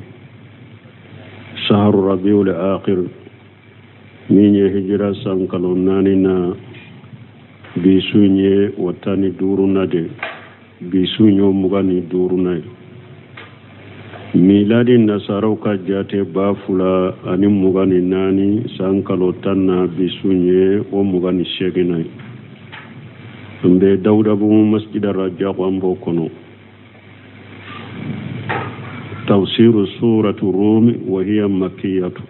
sahar rabiul akhir, min ye hijira san kalo naani na, bi su ye o 15na de, bi su ye o 25na ye. Miladi nasaraw ka jate 2024 san kalo 10 na, bi su ye o 28na ye. An bɛ Dawudabugu masjida Rajako, an b'o kɔnɔ. Tafsiru suratu Rumi wa hiya makkiyatu.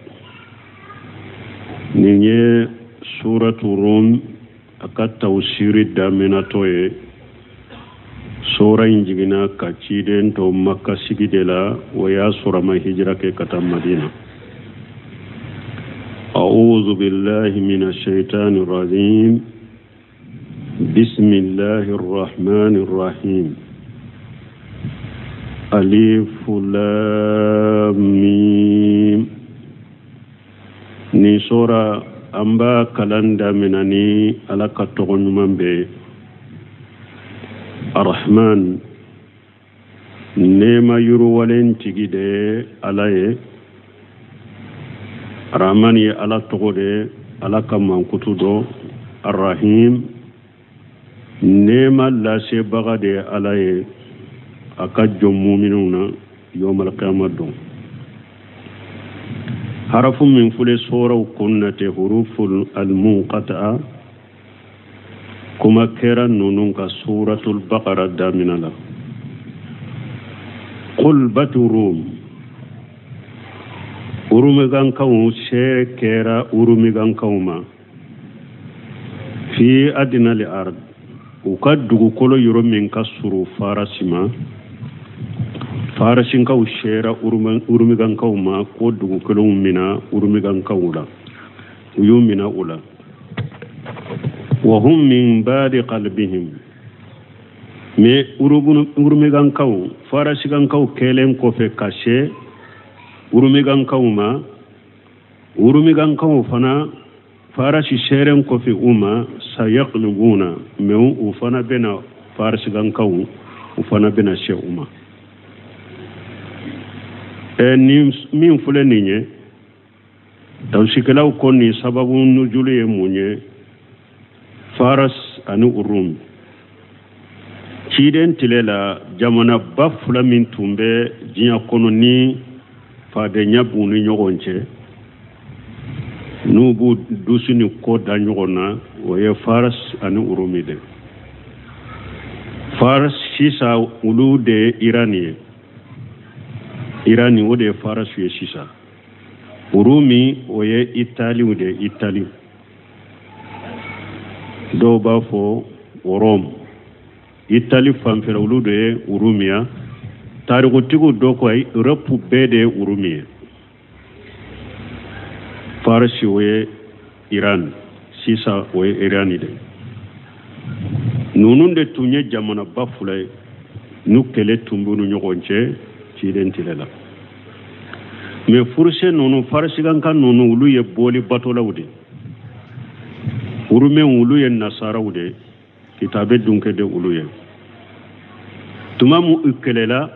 Nin ye suratu Rum a ka tafsiri daminɛtɔ ye. Sura in jiginna ka ciden to Makka sigi de la, o y'a sɔrɔ a ma hijira kɛ ka taa Madina. أعوذ بالله من الشيطان الرجيم. بسم الله الرحمن الرحيم. ألف لام ميم. Nin sura, an b'a kalan daminɛ ni Ala ka tɔgɔ ɲuman bɛɛ ye, Arahman, nɛɛma yiriwalen tigi de ye Ala ye. Arahman ye Ala tɔgɔ de ye, Ala ka mankutu dɔ. Arahim, nɛɛma lasebaga de ye Ala ye a ka jɔn muminw na yawmal qiyama don. Harafu min filɛ suraw kun na tɛ huruful almunqata'a, kuma kɛra ninnu ka suratul Baqara damina la. Gulbatu Rum, Urumigankaw se kɛra Urumigankaw ma fi adina li ard, u ka dugukolo yɔrɔ min ka surun Farasi ma. Farasinkaw sera Urumigankaw ma ko dugukolow mina Urumigankaw la, u y'u mina u la. Wa hum min ba'di ghalbihim, mais Urumigankaw, Farasikankaw kɛlen kɔfɛ ka se Urumigankaw ma, Urumigankaw fana Farasi seren kɔfɛ u ma, sayaglibuna, mais u fana bɛna Farasikankaw, u fana bɛna se u ma. Ni min filɛ nin ye, tawusikɛlaw ko nin sababu nujulu ye mun ye? Faras ani Urum, ciden tile la, jamanaba fila min tun bɛ diɲɛ kɔnɔ ni fadenya b'u ni ɲɔgɔn cɛ, n'u b'u dusu ni kɔ da ɲɔgɔn na, o ye Faras ani Urumi de. Faras sisan, olu de ye Iran ye. Irani, o de ye Faras ye sisan. Urumi o ye Italiw de Itali dɔw b'a fɔ Rome Itali fanfɛla olu de ye Urumiya tarikutigiw dɔ ko ayi Europe bɛɛ de ye Urumi ye Farisi o ye Iran sisan o ye Iran de ninnu de tun ye jamanaba fila ye n'u kɛlɛ tun b'u ni ɲɔgɔn cɛ ciden tile la mais furuse ninnu farisikanka ninnu olu ye boli batolaw de urumɛnw olu ye nasaraw de kitabe dunkɛ de olu ye tuma min u kɛlɛla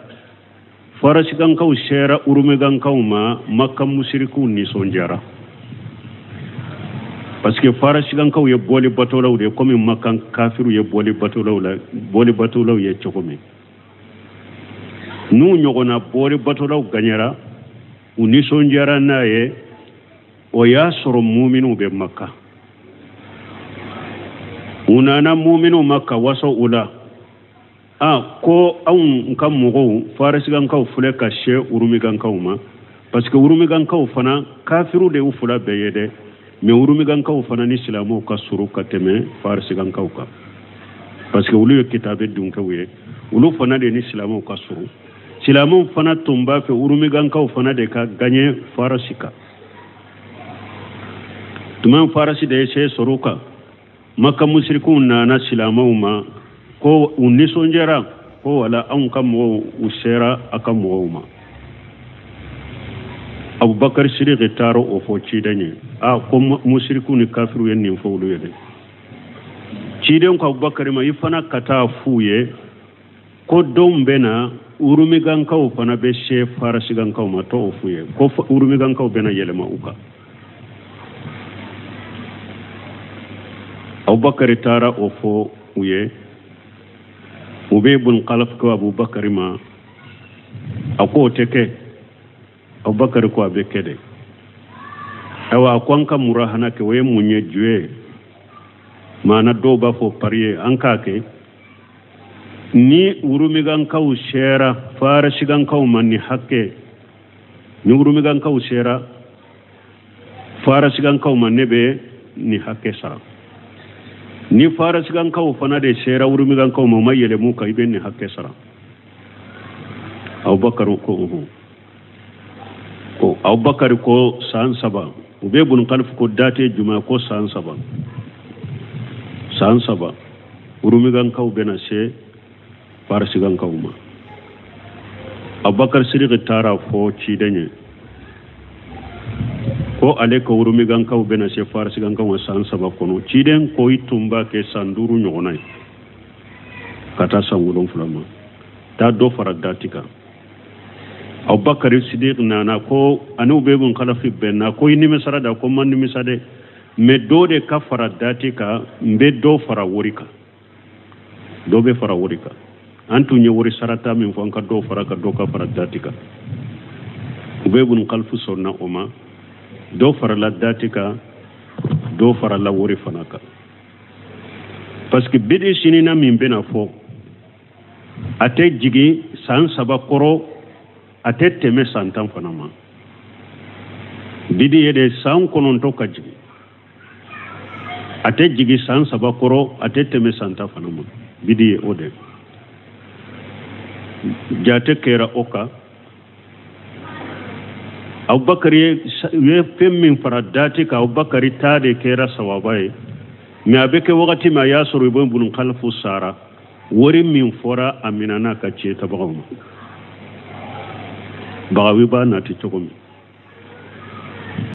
farasikankaw sera urumekankaw ma maka musirikiw nisɔndiyara parce que farasikankaw ye bɔli batolaw de ye komi makan kafiriw ye bɔli batolaw la bɔli batolaw ye cogo min n'u ɲɔgɔnna bɔli batolaw gaɲɛra u nisɔndiyara n'a ye o y'a sɔrɔ muminiw bɛ maka u nana muminiw ma ka waso u la a ko anw ka mɔgɔw farisikankaw filɛ ka se urumikankaw ma parce que urumikankaw fana kafiriw de y'u fila bɛɛ ye dɛ mais urumikankaw fana ni silamɛw ka surun ka tɛmɛ farisikankaw kan parce que olu ye kitabe dunkɛw ye olu fana de ni silamɛw ka surun silamɛw fana tun b'a fɛ urumikankaw fana de ka gaɲɛ farisi kan tuma farisi de ye se sɔrɔ u kan maka musirikiw nana silamɛw ma ko u nisɔndiyara ko wala anw ka mɔgɔw u sera a ka mɔgɔw ma abubakar sidiki taara o fɔ ciden ye a ko musirikiw ni kafiriw ye nin fɔ olu ye dɛ ciden ko abubakar ma i fana ka taa f'u ye ko don bɛ na urumikankaw fana bɛ se farasikankaw ma t'o f'u ye ko urumikankaw bɛna yɛlɛma u kan abubakar taara o fɔ u ye ubay bun kalaf ko abubakar ma a ko o tɛ kɛ abubakar ko a bɛ kɛ dɛ ayiwa a ko an ka murahana kɛ o ye mun ye juye maana dɔw b'a fɔ pari ye an k'a kɛ ni urumikankaw sera farasikankaw ma ni hakɛ ni urumikankaw sera farasikankaw ma ne bɛ ni hakɛ sara ni farasikankaw fana de sera urumikankaw ma u ma yɛlɛm'u kan i bɛ nin hakɛ sara abubakar ko ohun ko abubakar ko san saba ubay bun kalif ko date jumɛn ko san saba san saba urumikankaw bɛna se farisikankaw ma abubakar sidiki taara fɔ ciden ye ko ale ka urumikankaw bɛna se farisikankaw ma san saba kɔnɔ ciden ko i tun b'a kɛ san duuru ɲɔgɔnna ye ka taa san wolonfila ma taa dɔ fara dati kan abubakar sidiki nana ko ani ubay bun kalafi bɛnna ko i nimisara da ko n ma nimisa dɛ mais dɔ de ka fara dati kan n bɛ dɔ fara wari kan dɔ bɛ fara wari kan an tun ye wari sarata min fɔ an ka dɔ fara ka dɔ ka fara dati kan ubay bun kalifu sɔnna o ma dɔ farala dati kan dɔ farala wari fana kan parce que bidi sinina min bɛna fɔ a tɛ jigin san saba kɔrɔ a tɛ tɛmɛ san tan fana ma bidi ye de san kɔnɔntɔn ka jigin a tɛ jigin san saba kɔrɔ a tɛ tɛmɛ san tan fana ma bidi ye o de jate kɛra o kan abubakar ye fɛn min fara dati kan abubakar ta de kɛra sawaba ye mais a bɛ kɛ wagati min a y'a sɔrɔ ubay bun kalifu sara wari min fɔra a minɛna ka tiɲɛ tabagaw ma bagawi b'a nati cogo min.